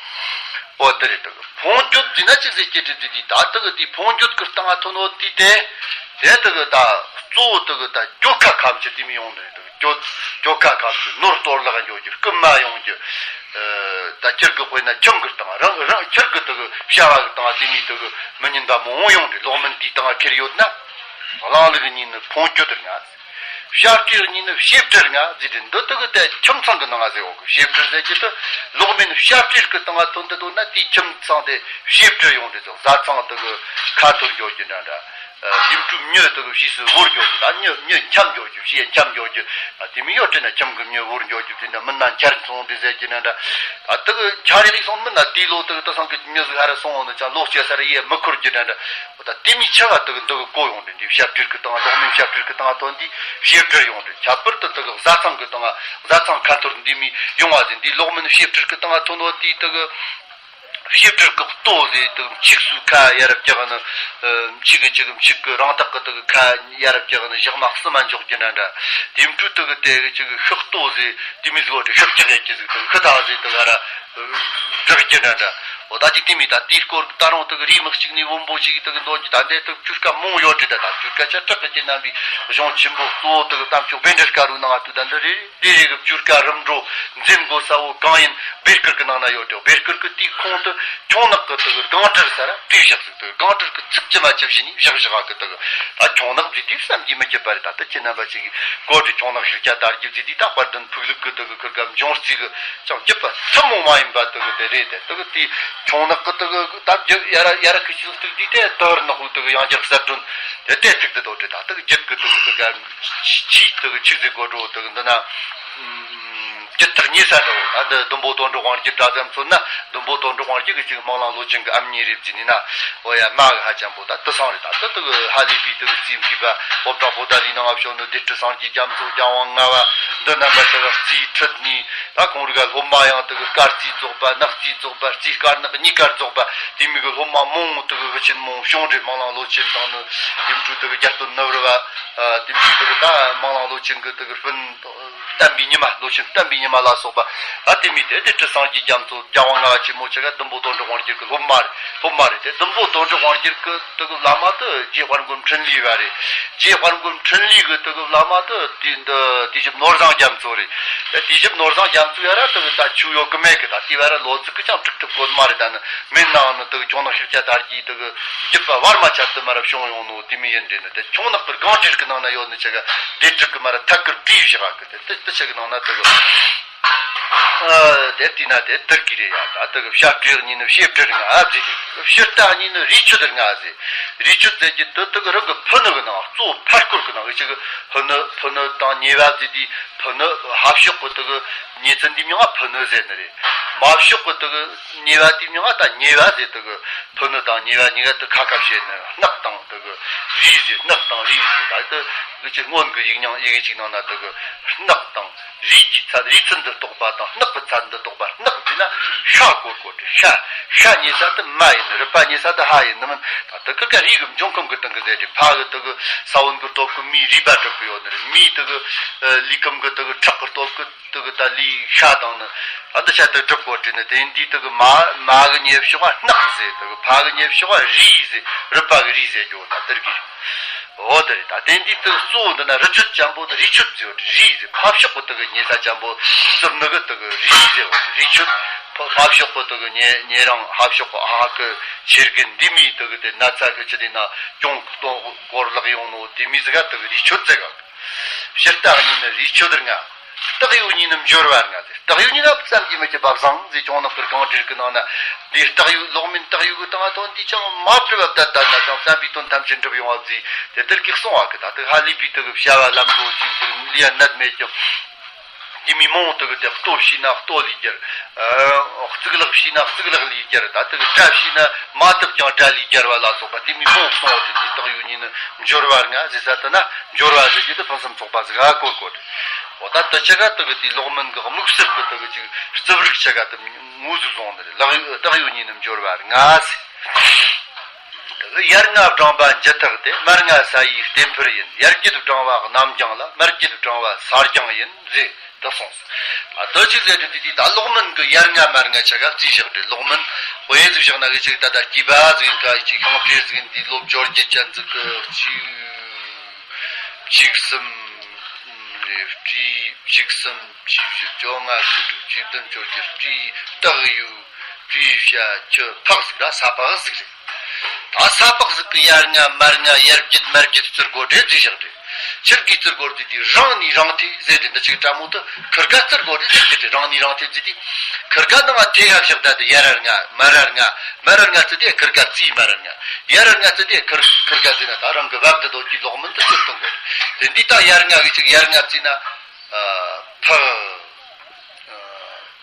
འོ་དེ་རེད། དེ་གི་འཕོ་འགྱུར་ཟེར་ན་ཅི་ཟེར་རྒྱུ་རེད་ཟེར་དུས། ད་དེ་གི་དེ་འཕོ་འགྱུར་གི་སྟེང་ང་ཐོན་ནོ་དེ་དེ། དེ་དེ་གི་ད་གཙོ་བོ་དེ་གི་ད་གྱོད་ཁ་ཁ་མཆུ་དེ་མོ་ཡོང་ནི་རེད། དེ་གི་གྱོད་གྱོད་ཁ་ཁ་མཆུ། ནོར་སྟོར་བརླག་འགྱོ་རྒྱུ། རྐུན་མ་ཡོང་རྒྱུ། ཨ། ད་ཁྱིར་གི་དཔེར་ན་ཁྱིམ་གི་སྟེང་ང་རང་རང་ཁྱིར་གི་དེ་གི་བྱ་བ་གི་སྟེང་ང་དེ་མོ་དེ་གི་མི་ཉན་པ་མང་བོ་ཡོང་རེད། ལོག་མིན་དེའི་སྟེང་ང་ཁྱེར་ཡོད་ན། གླེང་ལུགས་གཉིས་ནི་འཕོ་འགྱུར་ལྔ། བཤད་སྤྲེལ་གཉིས་ནི་བྱེད་སྤྲེལ་ལྔ་ཟེར་ཏེ། འདི་དེ་གི་དེ་ཁྱིམ་ཚང་གི་ནང་ང་ཟེར་བ་གི། བྱེད་སྤྲེལ་ཟེར་རྒྱུ་དེ་ལོག་མིན་བཤད་སྤྲེལ་གི་སྟེང་ང་ཐོན་དེ་འདུག་ན། དེའི་ཁྱིམ་ཚང་དེ་བྱེད་སྤྲེལ་ཡོང་དེ་ཚོ། བཟའ་ཚང་དེ་གི་ཁ་འཐོར་འགྱོ་རྒྱུ་འདྲ་འདྲ། ཨ། དེ་འཕྲུལ་མྱི་དེ་གི་ཕྱིས་སུ་བོར་འགྱོ་རྒྱུ། ད་མྱི་མྱི་འཁྱམ་འགྱོ་རྒྱུ། ཕྱིས་འཁྱམ་འགྱོ་རྒྱུ། ཨ། དེ་མོ་ཡོད་དྲན་ན། ཁྱིམ་གི་མྱི་བོར་འགྱོ་རྒྱུ་དེ་འདྲ། མི་སྣ་འཁྱར་སོང་དེ་ཟེར་རྒྱུ་འདྲ་འདྲ། ཨ། དེ་གི་འཁྱར་ཡིག་སོང་མིན་ན། དེའི་ལོ་དེ་གི་དེ་སང་གི་མྱི་ཟིག་ཧ་ར་སོང་འོང་ན་ཅང་ལོ་སྐྱེ་ས་ར་ཡེ་མི་འཁོར་རྒྱུ་འདྲ་འདྲ། འོ་ད་དེ་མོ་ཆེ་བ་དེ་གི་འདི་གི་གོ་ཡོང་དེ། འདི་བཤད་སྤྲེལ་གི་སྟེང་ང་། ལོག་མིན་བཤད་སྤྲེལ་གི་སྟེང་ང་ཐོན་དེ་བྱེད་སྤྲེལ་ཡོང་དེ། ཁྱད་པར་དུ་དེ་གི་བཟའ་ཚང་གི་སྟེང་ང་། བཟའ་ཚང་ཁ་འཐོར་འདི་མོ་ཡོང་བ་ཟེར། འདི་ལོག་མིན་བྱེད་སྤྲེལ་གི་སྟེང་ང་ཐོན་ནོ་དེ་དེ་གི། བྱེད་སྤྲེལ་གི་ལྟོ་ཟེར་དེ་གི་འཁྱུག་སའི་ཁ་ཡ་རབས་རྒྱག་ནི། ཨ། འཁྱུག་གི་འཁྱུག་གི་འཁྱུག་གི་རང་དག་གི་དེ་གི་ཁ་ཡ་རབས་རྒྱག་ནི། ཞག་མ་གསུམ་མ་འཇོག་རྒྱུ་འདྲ་འདྲ། དེ་འཕྲུལ་དེ་གི་དེ་གི་འཁྱུག་གི་ཤིག་ལྟོ་ཟེར་དེ་མོ་ཟིག་ཡོད་དེ། ཤིག་རྒྱག་ཡ་གི་ཟིག་དེ་གི་ཤི་ཐག་ཟེར་དེ་ག་ར་རག་རྒྱུ་འདྲ་འདྲ། འོ་ད་ཅིག་དེ་མོ་ད་དེའི་སྐོར་ད་རུང་དེ་གི་རེའུ་མིག་གཅིག་ནས་བོན་པོ་ཞིག་དེ་གི་འདོན་རྒྱུ། ད་འདི་དེ་གི་ཆོས་སྐད་མང་ཡོད་དེ། ད་ད་ཆོས་སྐད་ཆ་གྲགས་གི་རྒྱུ་རྣམ་པའི་གཞུང་ཆེན་པོ་གཙོ་བོ་དེ་གི་གཏམ་ཆོས་བཻ་ཌཱུརྱ་ཀ་རུ་ནང་ང་དུ་ད་འདི་རེ་རེ་རེ་གི་ཆོས་སྐད་རིམ་གྲོ་འཛིན་དགོས་ས་བོ་གང་ཡིན་བཻ་དཀར་གི་ནང་ན་ཡོད་དེ། བཻ་དཀར་གི་དེའི་ཁོངས་དུ་ཁྱུང་ནག་གི་དེ་གི་སྒང་དྲུག་ས་ར་བྲིས་བཞག་ཟིག་དེ་གི་སྒང་དྲུག་གི་ཚིག་ཅི་མ་ཅི་བྱས་ནས་བཞག་བཞག་གི། དེ་གི་ད་ཁྱུང་ནག་བྲིས་དུས་བསམ་གྱིས་མི་ཁྱབ་པ་རེད། ད་དེ་ཁྱེད་རྣམ་པ་ཅིག་གིས་གོ་དེ། ཁྱུང་ནག་ཤཱཀྱ་དར་རྒྱས་བྲིས་དུས་ད་དཔལ་ལྡན་ཕུག་ལུགས་གི་དེ་གི་ཁུར་ག་འབྱུང་རྩིས་གི་ཅང་བརྒྱུད་པ་ཐུན་མོང་མ་ཡིན་པ་དེ་གི་དེ་རེད་དེ། དེ་གི་དེ་ཁྱུང་ནག་གི་དེ་གི་ད་བརྒྱུད་ཡ་ར་ཡ་ར་ཁུ་ཆུ་ཚིག་དེ་དེ་དེ་ནག་པོ་དེ་གི་ཡང་བསྐྱར་གསལ་སྒྲོན་དེ་དེ་ཚིག་དེ་དོ་དེ། ད་དེ་གི་བརྒྱུད་གི་དེ་གི་ཁུར་ག་ཆི་དེ་གི་ཆི་ཟིག་གོ་འགྲོ་དེ་གི་འདི་ན། རྒྱུད་ཐག་ཉེ་ས་འདྲ་བོ། ད་འདི་བདུན་པོ་དོན་གྲུབ་དབང་རྒྱལ་འདྲ་ཙམ་མཚོན་ན། བདུན་པོ་དོན་གྲུབ་དབང་རྒྱལ་གྱི་ཅིག་སྨོན་ལམ་ལོ་ཆེན་གྱི་ཨ་མྱེས་རེད་ཟེར་ནི་ན། འོ་ཡ། མ་གི་ཧ་ཅང་པོ་ད་དེ་སང་རེད། ད་དེ་དེ་གི་ཧ་ལས་པའི་དེ་གི་རྩིས་མཁས་པ། ཧོབ་ཏྲ་པོ་ཏ་ལའི་ནང་ང་བྱོན་ནི་སྡེ་སྲིད་སངས་རྒྱས་རྒྱ་མཚོ། རྒྱལ་དབང་ལྔ་པ། འདི་རྣམ་པ་ཚོ་གི་རྩིས་ཁྲིད་ནི། ད་ཁོང་རིགས་ཀ་སློབ་མ་ཡང་དེ་གི་སྐར་རྩིས་རྫོགས་པ། ནག་རྩིས་རྫོགས་པ། རྩིས་དཀར་ནག་གཉིས་ཀ་རྫོགས་པ། དེ་མོ་གི་སློབ་མ་མང་བོ་དེ་གི་བུ་ཆེན་མང་བོ་བྱུང་རེད། སྨོན་ལམ་ལོ་ཆེན་དང་ནི། དེ་འཕྲོ་དེ་གི་རྒྱལ་སྟོན་ནུབ་རི་བ། དེ་འཕྲོ་དེ་གི་ད་སྨོན་ལམ་ལོ་ཆེན་གི་དེ་གི་སྤུན། བསྟན་པའི་ཉི་མ། ལོ་ཆེན་བསྟན་པའི་ཉི་མ་ལ་སོགས་པ། ཨ། དེ་མོ་དེ་སྡེ་སྲིད་སངས་རྒྱས་རྒྱ་མཚོ། རྒྱལ་དབང་ལྔ་པ་ཆེན་མོ་ཆེ་ག་བདུན་པོ་དོན་གྲུབ་དབང་རྒྱལ་གི་སློབ་མ་རེད། སློབ་མ་རེད་དེ། བདུན་པོ་དོན་གྲུབ་དབང་རྒྱལ་གི་དེ་གི་བླ་མ་དེ་རྗེ་དཔལ་མགོན་འཕྲིན་ལས་པ་རེད། རྗེ་དཔལ་མགོན་འཕྲིན་ལས་གི་དེ་གི་བླ་མ་དེ་དེ་འདི་དུས་ཞབས་ནོར་བཟང་རྒྱ་མཚོ་རེད། དེ་དུས་ཞབས་ནོར་བཟང་རྒྱ་མཚོ་ཡ་ར་དེ་གི་ད་ཆོས་ཡོད་གི་མེད་གི། ད་དེ་བ་ར་ལོ་ཚིགས་གི་ཅང་དྲུག་ཐུབ་གོ་ནི་མ་རེད། ད་ནི་མིན་ནའང་ནི་དེ་གི་ཁྱུང་ནག་ཤཱཀྱ་དར་རྒྱས་དེ་གི་བརྒྱུད་པ་བར་མ་ཆད་དུ་མར་བྱུང་ཡོང་ནོ་དེ་མོ་ཡིན་རེད། ནི་དེ་ཁྱུང་ནག་གི་སྒང་དྲུག་གི་ནང་ན་ཡོད་ནི་ཆེ་ག་སྡེ་དྲུག་གི་མར་ཐད་ཀར་བྲིས་བཞག་གི། དེ་དེ་དེ་ཆེ་གི་ནང་ན་དེ་གི། ཨ། དེ་དེ་ན་དེ་དེར་གི་རེད་ཡ། ད་དེ་གི་བཤད་སྤྲེལ་གཉིས་ནི་བྱེད་སྤྲེལ་ལྔ་ཟེར། བྱེད་སྤྲེལ་གཉིས་ནི་རིགས་ཆོད་ལྔ་ཟེར། རིགས་ཆོད་ཟེར་གྱི་དེ་དེ་གི་རང་གི་ཕུ་ནུ་གི་ནང་གཙོ་བོ་ཕར་སྐོར་གི་ནང་གི་ཆེ་གི། ཕུ་ནུ། ཕུ་ནུ་དང་ཉེ་བ་ཟེར་དུས། ཕུ་ནུ་ཕ་ཕྱོགས་གི་དེ་གི་ཉེ་ཚན་འདི་མིང་ང་ཕུ་ནུ་ཟེར་ནི་རེད། མ་ཕྱོགས་གི་དེ་གི་ཉེ་བ་དེའི་མིང་ང་ད་ཉེ་བ་ཟེར། དེ་གི་ཕུ་ནུ་དང་ཉེ་བ་གཉིས་ཀ་དེ་ཁ་ཁ་བྱས་ནི་སྣག་དང་དེ་གི་རིས་ཟེར། སྣག་དང་རིས་ཟེར། ད་དེ་གི་ཅིག་སྔོན་གི་ཡིག་རྙིང་ཡི་གེ་ཅིག་ནང་ན་དེ་གི་སྣག་དང་རིས་ཀྱི་ཚད། རིས་ཚད་འདི་རྟོགས་པ་དང་སྣག་གི་ཚད་འདི་རྟོགས་པ། སྣག་ཟེར་ན་ཤ་སྐོར་སྐོར་ཏེ། ཤ། ཤ་ཉེ་ས་དེ་མ་ཡིན། རུས་པ་ཉེ་ས་དེ་ཧ་ཡིན་ནི་མིན། ད་དེ་གི་ཀ་རིས་གི་འབྱུང་ཁུངས་གི་སྟེང་གི་ཟེར་ཏེ། ཕ་གི་དེ་གི་ས་བོན་གི་སྟོབས་གི་མིའི་རུས་པ་གྲུབ་གི་ཡོད་ནི་རེད། མིའི་དེ་གི་ལུས་ཁམས་གི་དེ་གི་ཁྲག་གི་སྟོབས་གི་དེ་གི་ད་ལུས་ཤ་དང་ནི། ཨ། འདི་ཆ་དེ་གྲུབ་གོ་དྲི་ནི། དེ་འདི་དེ་གི་མ། མ་གི་ཉེ་ཕྱོགས་ལ་སྣག་ཟེར། དེ་གི་ཕ་གི་ཉེ་ཕྱོགས་ལ་རིས་ཟེར། རུས་པ་གི་རིས་ཟེར་རྒྱུ་ད་དེར་གི། འོ་དེ་རེད། ད་དེ་འདི་དེ་གཙོ་བོ་འདི་ན་རིགས་ཆོད་ཅན་པོ་དེ་རིགས་ཆོད་ཟེར་བ་རིས་ཟེར། ཕ་ཕྱོགས་གི་དེ་གི་ཉེ་ས་ཅན་པོ་ཟུར་ནུ་གི་དེ་གི་རིས་ཟེར་བ་རིས་ཆོད། ཕ་ཕ་ཕྱོགས་གི་དེ་གི་ཉེ་ཉེ་རིང་ཕ་ཕྱོགས་གི་ཨ་ཧ་གི་ཆེར་གི་འདི་མི་དེ་གི་དེ་ན་ཚ་གི་ཆི་དེ་ན་གྱོང་གཏོང་སྐོར་ལག་ཡོང་ནོ་དེ་མི་ཟིག་ག་དེ་གི་རིས་ཆོད་ཟེར་ག། བྱེད་སྤྲེལ་གཉིས་ནི་རིགས་ཆོད་ལྔ། རྟགས་ཡོད་གཉིས་ནི་འབྱོར་བ་ལྔ་སྟེ། རྟགས་ཡོད་གཉིས་ན་བསམ་གྱིས་མི་ཁྱབ་པ་བཟང་ཟེར། ཅུང་ནག་ཏུ་གང་བྲིས་ཀྱི་ནང་ན་འདིའི་རྟགས་ཡོད་ལོག་མིན་རྟགས་ཡོད་ཀྱི་སྟེང་ང་དོན་འདི་ཅང་མ་བྲིས་པ་བསྡད་བསྡད་ན་ཅང་བསམ་པའི་དོན་ཐམས་ཅད་འགྲུབ་ཡོང་བ་ཟེར། དེ་ལྟར་གྱི་གསུང་བ་གི། ད་དེ་ཧ་ལས་པའི་དེ་གི་བྱ་བ་ལམ་འགྲོ་ཅིག་དེ་ལུས་ཡ་ནད་མེད་ཀྱང་། དེ་མི་མང་དེ་གི་དེ་ལྟོ་བྱས་ན་ལྟོ་ལས་རྒྱལ། ཨ། གཙུག་ལག་བྱས་ན་གཙུག་ལག་ལས་རྒྱལ། ད་དེ་གི་དགྲ་བྱས་ན་མ་བཏབ་ཀྱང་དགྲ་ལས་རྒྱལ་བ་ལ་སོགས་པ་དེ་མི་མང་གསུང་བ་དེ། དེ་རྟགས་ཡོད་གཉིས་ནི་འབྱོར་བ་ལྔ་ཟེར་ས་དེ་ན། འབྱོར་བ་ཟེར་རྒྱུ་དེ་ཕུན་སུམ་ཚོགས་པ་ཟིག་ག་གོ་དགོས་རེད། འོ་ད་དེ་ཆ་ག་དེ་གི་དེ་ལོག་མིན་གི་དམིགས་བསལ་གི་དེ་གི་ཅིག་རྩིབ་རིགས་ཆ་ག་དེ་ངོས་སུ་བཟུང་ནི་རེད། ལག་ཡོད་རྟགས་ཡོད་གཉིས་ནི་འབྱོར་བ་ལྔ་ཟེར། དེ་གི་ཡར་ལྔ་བགྲངས་པ་འཇུ་ཐག་སྟེ། མར་ལྔ་ས་ཡི་རྟེན་འཕུར་ཡིན། ཡར་བརྒྱད་བགྲངས་པ་རྣམ་རྒྱང་ལ། མར་བརྒྱད་བགྲངས་པ་ས་རྒྱང་ཡིན་ཟེར་དེ་གསུངས་སོ། ཨ། དེ་ཅིག་ཟེར་དུས་དེ་དེ་ད་ལོག་མིན་གི་ཡར་ལྔ་མར་ལྔ་ཆ་ག་རྩིས་བཞག་རེད། ལོག་མིན་དཔེ་ཟིག་བཞག་ན་གི་ཅིག་ད་ལྟ་སྐྱེས་པ་ཟིག་ཡིན་ཁ་ཅིག་ཤིང་འབྲས་ཟིག་ཡིན། དེ་ལོ་བཅོ་བརྒྱད་ཅན་ཟིག་གི་ཅིག་བཅུ་གསུམ་རེ་བཀྲིས། བཅུ་གསུམ་བཅུ་བཞི་བཅོ་ལྔ་བཅུ་དྲུག་བཅུ་བདུན་བཅོ་བརྒྱད་བཀྲིས། རྟགས་ཡོད་བཀྲིས་བྱ་ཁྱི་ཕག་ཟིག་ར། ས་ཕག་ཟིག་རེད། ད་ས་ཕག་ཟིག་གི་ཡར་ལྔ་མར་ལྔ་ཡར་བརྒྱད་མར་བརྒྱད་བརྩི་དགོས་རེད་ཟེར་བཞག་རེད། ཆི་གི་བརྩི་དགོས་རེད་དེ། རང་ནས་རང་ཐད་ཟེར་དེ་འདི་ཅིག་འདྲ་མོ་དེ་ཁུར་ག་བརྩི་དགོས་རེད་ཟེར་དེ། རང་ནས་རང་ཐད་ཟེར་དེ། ཁུར་ག་ནང་ཐད་ག་བཞག་ད་དེ་ཡར་ལྔ་མར་ལྔ། མར་ལྔ་བརྩི་དེ་ཁུར་ག་བརྩིས། མར་ལྔ་ཡར་ལྔ་བརྩི་དེ་ཁུར་ཁུར་ག་བརྩིས་ན། ད་རང་གི་བབ་དེ་དོ་གི་ལོག་མིན་དེ་ཚུར་གཏོང་དགོས་རེད། དེ་འདི་ད་ཡར་ལྔ་གི་ཅིག་ཡར་ལྔ་བརྩིས་ན། ཨ། ཕག་ཨ།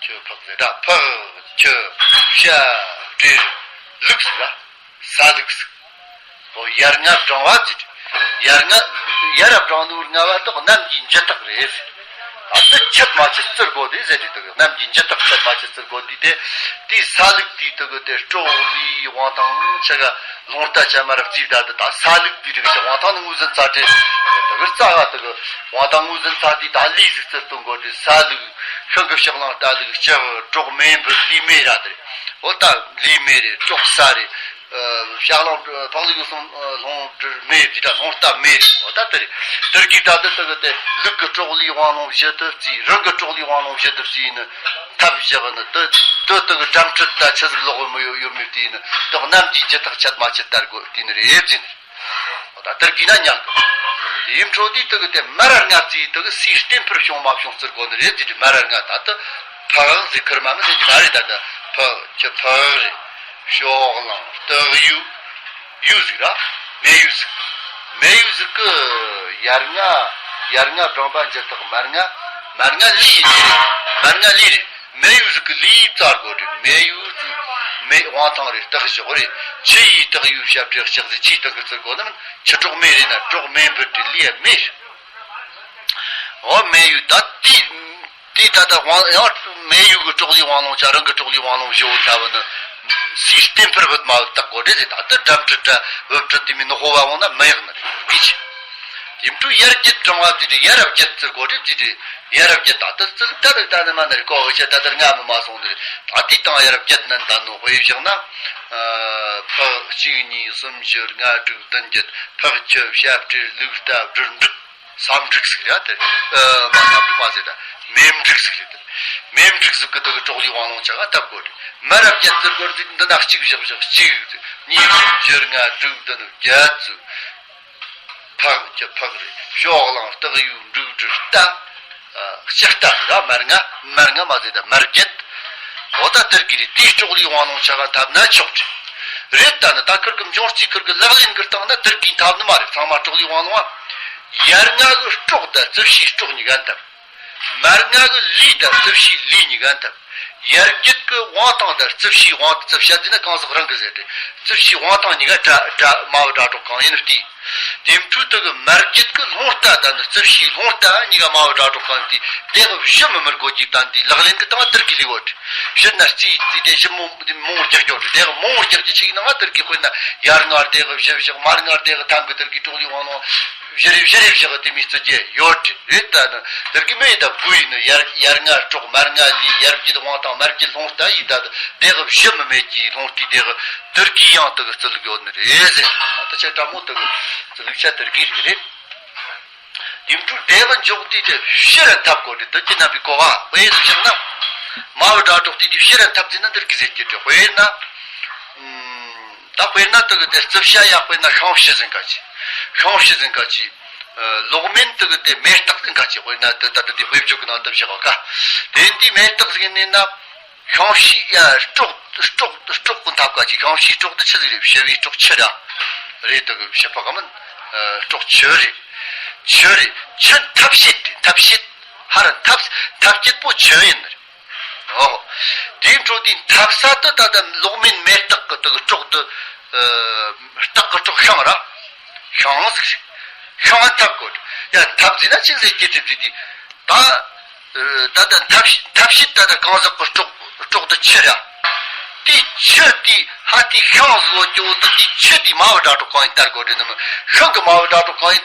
ཁྱི་ཕག་ཟེར་ད། ཕག་ཁྱི་བྱ་སྤྲེལ་ལུག་ཟེར་ད། ས་ལུག་ཟེར། ཨོ། ཡར་ལྔ་བགྲང་བ་ཟེར། ཡར་ལྔ་ཡར་བགྲང་ནོ་ལྔ་བ་དག་གནམ་གྱི་འཇུ་ཐག་རེད་ཟེར། ད་དེ་ཆད་མ་ཆད་བརྩི་དགོས་དེ་ཟེར་དེ། དག་གནམ་གྱི་འཇུ་ཐག་ཆད་མ་ཆད་བརྩི་དགོས་དེ། དེ་དེའི་ས་ལུག་དེའི་དག་དེ་སྲོག་ལུས་དབང་ཐང་ཆ་ག་ལུང་རྟ་ཆ་མ་ར་བརྩིས་ད། དེ་ད་ས་ལུག་དེའི་རིགས་ཀྱི་དབང་ཐང་ནི་ངོས་ཟིན་ཚར་དེ། དག་རྩ་བ་དག་དབང་ཐང་ངོས་ཟིན་ཚར་དེ། ད་ལུས་ཟིག་བརྩི་གཏོང་དགོས་དེ། ས་ལུག་ཤིང་གི་ཕྱག་ལེན་རྟ་ལུག་ལྕགས་སྲོག་མེ་འབུར་ལུས་མེ་ར་དེ་རེད། འོ་ད་ལུས་མེ་རེད། སྲོག་ས་རེད། ཨ། ཕྱག་ལེན་ཕག་ལུག་གསུམ་ལྷུང་བྲུར་མེ་དེ་ད་ལྷུང་རྟ་མེ་རེད། འོ་ད་དེ་རེད། དེར་གི་ད་དེ་དེ་གི་དེ་ལུག་གི་སྲོག་ལུས་དབང་ལུང་བཞི་དེ་བརྩིས། རང་གི་སྲོག་ལུས་དབང་ལུང་བཞི་དེ་བརྩིས་ནི་ཐབས་བཞག་ནི་དེ་དེ་དེ་གི་འགྲམ་ཁྲིད་ད་ཆི་ཟིག་ལོག་མི་ཡོད་ཡོད་མེད་བལྟས་ནི། དེ་གནམ་གྱི་འཇུ་ཐག་ཆད་མ་ཆད་བལྟ་དགོས་བལྟས་ནི་རེད་ཟེར་ནི། འོ་ད་དེར་གི་ན་ཉག་གི་དེའི་འཕྲོ་དེ་དེ་གི་དེ་མར་ལྔ་བརྩིས། དེ་གི་སའི་རྟེན་འཕུར་བྱུང་མ་བྱུང་བརྩི་དགོས་ནི་རེད་ཟེར་དུས། མར་ལྔ་ད་དེ་ཕག་ཟེར་ཁུར་མ་མི་ཟེར་གྱི་མ་རེད། ད་ད་ཕག་ཁྱི་ཕག་རེད། ཤོག་ལང་སྟག་ཡོས། ཡོས་ཟིག་ར། མེ་ཡོས་ཟིག་མེ་ཡོས་ཟིག་གི་ཡར་ལྔ་ཡར་ལྔ་བགྲངས་པ་འཇུ་ཐག་མར་ལྔ། མར་ལྔ་ལུས་ཡིན་ནི་རེད། མར་ལྔ་ལུས་རེད། མེ་ཡོས་ཟིག་གི་ལུས་བཙལ་དགོས་རེད། མེ་ཡོས་ཟིག་མེ་དབང་ཐང་རེད། རྟགས་བཞག་རེད། ཁྱི་ཡོས་སྟག་ཡོས་བྱ་སྤྲེལ་ལྕགས་ཟེར་ཁྱིའི་སྟེང་གི་བརྩི་དགོས་ནི་མིན། ཁྱི་སྲོག་མེ་རེད་ན་སྲོག་མེ་འབུར་དེ་ལུས་མེ་རེད། འོ་མེ་ཡོས་ད་དེ། དེ་ད་ལྟ་དབང་ཡང་མེ་ཡོས་གི་སྲོག་ལུས་དབང་ལུང་ཆ། རང་གི་སྲོག་ལུས་དབང་ལུང་བཞི་བོ་ལྟ་བུ་ནི་སའི་རྟེན་འཕུར་བུད་མ་བུད་བཏགས་དགོས་རེད་ཟེར། ད་ལྟ་འགྲམ་ཁྲིད་ད་བུབ་ཁྲིད་དེ་མིན་ནི་ཧོ་བ་འོང་ན་མི་ཡག་ནི་རེད། དེ་ཆི། དེ་འཕྲོ་ཡར་བརྒྱད་བགྲང་བ་དེ་དེ་ཡར་བརྒྱད་བརྩི་དགོས་རེད་ཟེར་དེ། ཡར་བརྒྱད་ད་ལྟ་བརྩི་ལུགས་ད་ལྟ་ད་ནི་མ་ནི་རེད། གོ་བ་ཆ་ད་ལྟ་ལྔ་མི་མ་སོང་ནི་རེད། ད་དེ་དང་ཡར་བརྒྱད་ནན་ད་ནོ་དཔེ་བཞག་ན། ཨ། ཕག་གཅིག་གཉིས་གསུམ་བཞི་ལྔ་དྲུག་བདུན་བརྒྱད། ཕག་ཁྱི་བྱ་སྤྲེལ་ལུག་རྟ་འབྲུ་འབྲུག་ས་འབྲུག་ཟིག་རེད་དེ། ཨ། མ་ས་འབྲུག་མ་ཟེར་ད། མེ་འབྲུག་ཟིག་རེད་དེ། མེ་འབྲུག་ཟིག་གི་དེ་གི་སྲོག་ལུས་དབང་ལུང་ཆ་ག་བཏབ་དགོས་རེད། མར་བརྒྱད་བརྩི་དགོས་རེད། འདི་ན་གཅིག་བཞག་བཞག་གཅིག་གཉིས་གསུམ་བཞི་ལྔ་དྲུག་བདུན་བརྒྱད་ཟིག་ཕག་ཁྱི་ཕག་རེད། ཤོག་ལང་སྟག་ཡོས་འབྲུག་སྦྲུལ་རྟ། ཨ། ལྕགས་རྟ་ཟེར་ར། མར་ལྔ་མར་ལྔ་མ་ཟེར་ད་མར་བརྒྱད། འོ་ད་དེར་གི་རེད། དེའི་སྲོག་ལུས་དབང་ལུང་ཆ་ག་འཐབ་ན་ཆོག་རེད། རེད་ད་ནི་ད་ཁུར་གི་འབྱུང་རྩིས་ཁུར་གི་ལག་ལེན་གི་སྟེང་ན་དེར་གི་འཐབ་ནི་མ་རེད། ཚང་མ་སྲོག་ལུས་དབང་ལུང་བ། ཡར་ལྔ་གི་སྲོག་དང་རྩིབས་བྱའི་སྲོག་གཉིས་ཀ་འཐབ། མར་ལྔ་གི་ལུས་དང་རྩིབས་བྱའི་ལུས་གཉིས་ཀ་འཐབ། ཡར་བརྒྱད་ཀྱི་དབང་ཐང་དང་རྩིབས་བྱའི་དབང་། རྩིབས་བྱ་ཟེར་ན་གང་ཟག་རང་གི་ཟེར་ཏེ། རྩིབས་བྱའི་དབང་ཐང་གཉིས་ཀ་དགྲ་དགྲ་དམར་བོ་དགྲ་གྲོགས་གང་ཡིན་ནི་བལྟས། དེ་འཕྲོ་དེ་གི་མར་བརྒྱད་ཀྱི་ལྷུང་རྟ་དང་ནི་རྩིབས་བྱའི་ལྷུང་རྟ་གཉིས་ཀ་དམར་བོ་དགྲ་གྲོགས་གང་ཡིན་བལྟས། དེ་གི་བཞི་མི་མི་དགོས་ཀྱི་དང་དེའི་ལག་ལེན་གི་སྟེང་དེར་གི་ལུས་བོ། བཞི་ན་རྩིས་རྩིས་དེ་བཞི་མོ་མོ་རྒྱག་རྒྱུ་རེད། དེ་གི་མོ་རྒྱག་རྒྱུ་ཆེ་ཡིན་ན་ང་དེར་གི་དཔེར་ན་ཡར་ལྔ་དེ་གི་བཞི་བཞག་མར་ལྔ་དེ་གི་ཐམ་གི་དེར་གི་སྲོག་ལུས་དབང་ལུང་བཞི་རེ་བཞི་རེ་བཞག་དེ་མི་རྩི་རྒྱུ་ཡོད་རེད། རེད་ད་ནི་དེར་གི་མེད་ད་དགུ་ཡིན་ནི། ཡར་ཡར་ལྔ་སྲོག་མར་ལྔ་ལུས། ཡར་བརྒྱད་དབང་ཐང་མར་བརྒྱད་ལྷུང་རྟ་ཡིན་ད། དེ་གི་བཞི་མི་མེད་ཀྱི་ལྷུང་རྟའི་དེ་གི་དེར་གི་ཡང་དེ་གི་རྩི་ལུགས་ཡོད་ནི་རེད་ཟེར། ད་ཆ་དྲ་མོ་དེ་གི་རྩི་ལུགས་ཆ་དེར་གི་རེད། རེད། དེ་འཕྲོ་དེ་གི་འཇོག་དུས་དེ་ཕྱིར་འཐབ་དགོས་རེད། དེ་ཅི་ན་བི་གོ་བ་དཔེ་ཟིག་བཞག་ན། དམར་བོ་དགྲ་གྲོགས་དེ་དེ་ཕྱིར་འཐབ་ཟིན་ན་དེར་གི་ཟེར་གྱི་རེད། དཔེར་ན། ད་དཔེར་ན་དེ་གི་དེ་རྩིབས་བྱ་ཡ་དཔེར་ན་ཤིང་བྱི་ཟིན་ག་ཅི། ཤིང་བྱི་ཟིན་ག་ཅི། ལོག་མིན་དུ་གི་དེ་མེ་སྟག་ཟིག་ག་ཅིག་དཔེར་ན་དེ་ད་ལྟ་དེ་དཔེ་བརྗོད་གི་ནང་དུ་བཞག་ག་དེ་འདི་མེ་སྟག་ཟིག་ཡིན་ན། ཤིང་བྱི་ཡ་སྲོག་སྲོག་སྲོག་གི་འཐབ་ག་ཅིག་ཤིང་བྱིའི་སྲོག་དེ་ཆུ་ཟིག་རེད། བྱི་བའི་སྲོག་ཆུ་ར་རེད། དུ་གི་བྱི་ཕག་གི་མིན། སྲོག་ཆུ་རེད། ཆུ་རེད། ཆུ་འཐབ་བྱེད་དེ་འཐབ་བྱེད། ཧར་འཐབ་འཐབ་བྱེད་པོ་ཆུ་ཡིན་ནི་རེད། ཨོ། དེའི་འཕྲོ་དེའི་འཐབ་ས་དུ་ད་ལྟ་ལོག་མིན་མེ་སྟག་གི་དུ་གི་སྲོག་དུ། སྟག་གི་སྲོག་ཤིང་ར། ཤིང་ཟིག་རེད། ཤིང་འཐབ་དགོས་རེད། ཡ་འཐབ་ཟིན་ན་ཅི་ཟེར་གྱི་ཐེབས་ཟིན་དེ། ད། ད་ལྟ་འཐབ་འཐབ་བྱེད་ད་ལྟ་གང་ཟག་གི་སྲོག་སྲོག་དུ་ཆུ་ར། དེའི་ཆུ་དེའི་ཧ་དེའི་ཤིང་བཟོ་རྒྱུ་དུ་དེའི་ཆུ་དེའི་མ་བུ་དགྲ་གྲོགས་གང་ཡིན་ལྟ་དགོས་རེད་ནམ། ཤིང་གི་མ་བུ་དགྲ་གྲོགས་གང་ཡིན་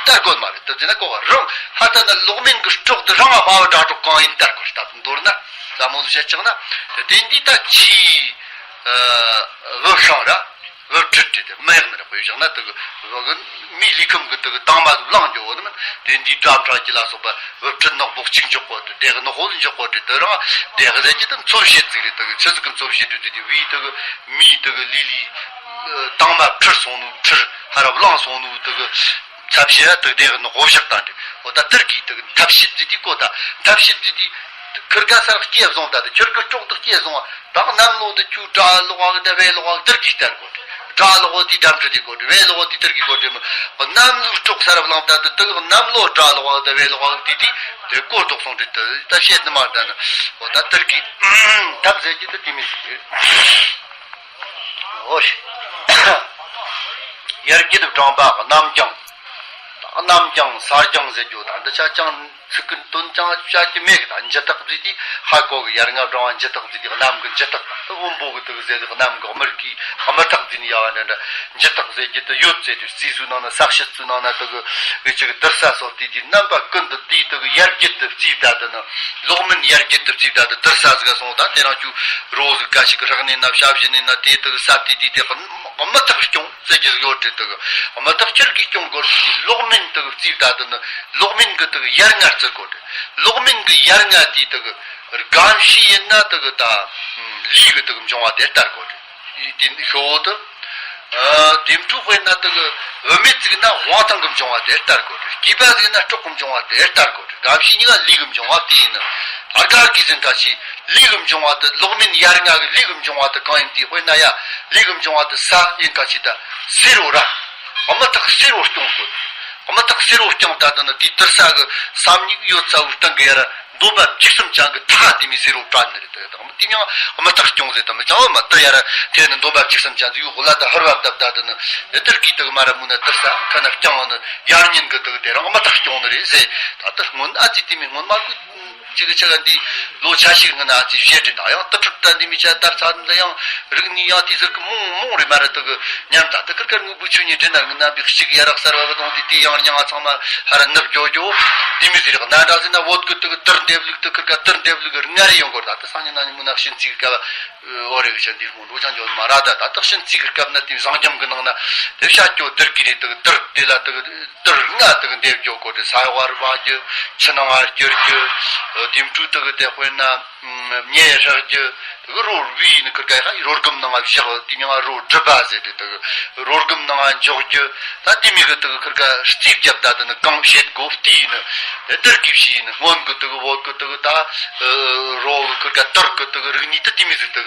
ལྟ་དགོས་མ་རེད། དུ་དེ་ན་གོ་བ་རང་ཧ་ད་ནི་ལོག་མིན་གི་སྲོག་དུ་རང་ང་མ་བུ་དགྲ་གྲོགས་གང་ཡིན་ལྟ་དགོས་རེད། ད་མདོར་ན་ཟབ་མོ་ཟིག་བཤད་ཆོག་ན་དེ་འདི་ད་ཆུའི་བུ་ཤིང་ར། བུ་ཁྲི་སྤྲད་དེ་མི་ཡག་ནི་རེད། དཔེ་བཞག་ན་དེ་གི་བུ་གི་མིའི་ལུས་ཁམས་གི་དེ་གི་དྭངས་མ་བླངས་འགྱོ་བོ་ནི་མིན། དེ་འདིའི་དགྲ་ཕྲ་གྱི་ལ་སོགས་པ་བུ་ཁྲི་ནག་པོ་གཅིག་འཇོག་གོ་དེ་དེ་གི་ནག་པོ་འཇོག་གོ་དེ་དེ་རང་དེ་གི་ཟེར་གྱི་དེ་འཚོ་བྱེད་ཅིག་རེད། དེ་གི་ཆི་ཟིག་གི་འཚོ་བྱེད་དེ་དེ་དེ་བུའི་དེ་གི་མིའི་དེ་གི་ལུས་ལུས་དྭངས་མ་ཁྲིར་སོང་ནོ་ཁྲིར་ཧ་ར་བླངས་སོང་ནོ་དེ་གི་ཚབ་བྱེད་དེ་དེ་གི་ནག་པོ་བཞག་དང་དེ་འོ་ད་དེར་གི་དེ་གི་འཐབ་བྱེད་ཅིག་དེ་གོ་ད་འཐབ་བྱེད་ཅིག་དེ། ཁིར་ག་སར་སྐྱེ་བཟུང་ད་དེ་ཁྱོད་ཀྱི་སྲོག་དེ་སྐྱེ་བཟུང་བ་ད་གནམ་ལོ་དེ་ཁྱོད་དགྲ་ལོག་བ་གི་དེ་བས་ལོག་བ་གི་དེར་གི་སྟེར་གོ་དེ་དགྲ་ལོག་བ་དེ་དམ་ཁྲི་དེ་གོ་དེ་བས་ལོག་བ་དེ་དེར་གི་གོ་དེ་མི་གནམ་ལོའི་སྲོག་སར་བླངས་ད་དེ་དེ་གནམ་ལོ་དགྲ་ལོག་བ་གི་དེ་བས་ལོག་བ་གི་དེ་དེ་དེ་གོ་ལྡོག་སོང་དེ་དེ་ད་བཤད་ནི་མ་ད་ནི་འོ་ད་དེར་གི་ཐབས་ཟེར་གི་དེ་དེ་མི་ཟིག་རེད། འོ་ཤི། ཡར་རྒྱུད་བགྲངས་པ་གནམ་རྒྱང་། གནམ་རྒྱང་ས་རྒྱང་ཟེར་རྒྱུ་ད་འདི་ཆ་རྒྱང་། ཚིག་གི་དོན་ཀྱང་བྱ་རྒྱུ་མེད་གི། ད་འཇུ་ཐག་བརྫིས་ཏེ་ཧ་གོ་གི། ཡར་ང་བགྲང་བ་འཇུ་ཐག་བརྫིས་ཏེ་གནམ་གི་འཇུ་ཐག་ད་དབོན་པོ་གི་དུག་ཟེར་གི། གནམ་གི་དམུ་རྒི་དམུ་ཐག་བརྫིས་ནས་ཡ་བ་འདྲ་འདྲ་འཇུ་ཐག་ཟེར་རྒྱུ་དུ་ཡོད་ཟེར་དུས་རྩིས་སུ་ནང་ན་ས་བཤད་སུ་ནང་ན་དུ་གི་ཨི་ཅི་གི་དུར་ས་སོགས་དེ་དུས་རྣམ་པ་ཀུན་ཏུ་དེའི་དུ་གི་ཡར་རྒྱུད་དུ་བརྩིས་ད་དུ་ནི་ལོག་མིན་ཡར་རྒྱུད་དུ་བརྩིས་ད་དུ་དུར་ས་ཟིག་ག་སོང་ད་དེ་རང་ཆུ་རོ་ཟིག་ག་ཞིག་གི་རག་ནས་ན་བྱ་བཞི་ནས་ན་དེ་དུ་གི་ས་དེ་དུས་དེ་དམུ་ཐག་སྐྱོང་ཟེར་རྒྱུ་ཡོད་དེ་དུ་གི་དམུ་ཐག་ཁྱེར་གི་སྐྱོང་དགོས་ཟེར་གི་ལོག་མིན་དུ་གི་བརྩིས་ད་དུ་ནི། ལོག་མིན་གྱི་དུ་ཡར་ལྔ་བརྩི་དགོས་ཏེ། ལོག་མིན་གྱི་ཡར་ལྔ་དེ་དུ་སྒམ་ཤས་ཡིན་ན་དུ་ད་ལུས་ཀྱི་དུ་འབྱུང་བ་དེ་ལྟར་དགོས་ཏེ། དེ་ཤོ་དུ། དེ་འཕྲོ་དཔེར་ན་དུ་བུད་མེད་ཅིག་ན་དབང་ཐང་གི་འབྱུང་བ་དེ་ལྟར་དགོས་ཏེ། སྐྱེས་པ་ཅིག་ན་སྲོག་གི་འབྱུང་བ་དེ་ལྟར་དགོས་ཏེ། སྒམ་ཤས་གཉིས་ཀ་ལུས་ཀྱི་འབྱུང་བ་དེ་ཡིན་ནི། ཨ་གར་གྱི་ཟིན་ཁ་ཆེ་ལུས་ཀྱི་འབྱུང་བ་དུ་ལོག་མིན་ཡར་ལྔ་གི་ལུས་ཀྱི་འབྱུང་བ་དུ་གང་ཡིན་དེ་དཔེར་ན་ཡ་ལུས་ཀྱི་འབྱུང་བ་དུ་ས་ཡིན་ཁ་ཆེ་ད་སེར་བོ་ར། དམུ་ཐག་སེར་བོ་སྐྱོང་དགོས། དམུ་ཐག་སེར་བོ་སྐྱོང་ད་དུ་ནི་དེའི་དུར་ས་གི་སམ་ཉིག་ཡོད་ཚ་བོའི་སྟེང་གི་ཡར་འདོམ་པ་བཅུ་གསུམ་ཅན་གི་ཐག་དེ་མི་སེར་བོ་བྲན་ནི་རེད། དེ་དང་དེ་ཡང་དམུ་ཐག་སྐྱོང་ཟེར་དམ་ཅང་མ་དུ་ཡར་དེ་ནི་འདོམ་པ་བཅུ་གསུམ་ཅན་ཟིག་ཡོད་གོ་ལ་ད་ཧར་བབ་བཏབ་ད་དུ་ནི་དེ་དུར་གི་དུ་མ་ར་མུ་ན་དུར་ས་ཁ་ན་སྐྱང་ནི་ཡར་ཉིན་གི་དུ་དེ་རང་དམུ་ཐག་སྐྱོང་ནི་རེད་ཟེར། ད་དུ་སྔོན་ཨ་ཙི་དེ་མི་སྔོན་མ་གི་ཅིག་ཆ་ག་འདི་ལོ་ཆ་ཞིག་སྔོན་ན་ཅིག་བཤད་དྲི་ད་ཡང་དུ་ཁྲིད་ད་འདི་མི་ཆ་དར་ཚ་འདི་ཡང་རིག་གནས་ཡང་དེ་ཟེར་གི་མོང་མོང་རེད་མ་རེད། དུ་གི་ཉམས་ད་དུ་ཁིར་ཁར་དངོས་པོའི་ཆོས་ཉིད་དྲན་ན་རིག་གནས་འབིགས་ཤིག་ཡ་རག་གསར་བ་གི་དོང་དེ་དེ་ཡང་རྙིང་བ་ཚང་མ་ཧ་ར་ནུབ་རྒྱོ་རྒྱོ་དེ་མི་ཟེར་རག་ན་འདྲ་ཟེར་ན་བོད་གི་དུ་གི་དུར་འདེབས་ལུགས་དུ་ཁིར་ཁ་དུར་འདེབས་ལུགས་རིག་གནས་རེ་ཡོང་གོ་ད་དུ་སང་ཉིན་ན་ཉིན་མོ་ན་ཤིན་ཚིག་ག་བ་འོ་རེ་གི་ཆ་འདི་སྔོན་འགྲོ་ཅང་འཇོན་མ་ར་ད་ད་དུ་ཤིན་ཚིག་གི་སྐབས་ན་དེ་བཟང་རྒྱམ་གི་ནང་ན་དེ་བྱ་སྐྱོ་དུར་གི་རེད། དུ་གི་དུར་དེ་ལ་དུ་གི་དུར་ལྔ་དུ་གི་འདེབས་རྒྱོ་གོ་དེ་ས་ཡོག་བར་བ་རྒྱུ་ཆུ་ནང་བ་སྐྱུར་རྒྱུ་དེ་འཕྲུལ་དུ་གི་དེ་དཔེར་ན། མྱེ་ཧྲག་རྒྱུ། དུ་རོ་བི་ནི་ཁིར་ཀ་ཡ་རོ་སྒམ་ནང་བཞག་དེ་མྱང་རོ་སྒྲིབ་པ་ཟེར་ཏེ་དུ་རོ་སྒམ་ནང་འཇོག་རྒྱུ། ད་དེ་མི་གི་དུ་ཁིར་ཀ་རྩིས་བརྒྱབ་ད་དུ་ནི་གང་བྱེད་དགོ་བལྟས་ནི། དེ་དུར་གི་བྱས་ནི་སྔོན་གི་དུ་བོད་གི་དུ་ད་རོ་ཁིར་ཀ་དུར་གི་དུ་རིག་གནས་དུ་དེ་མི་ཟིག་དུ་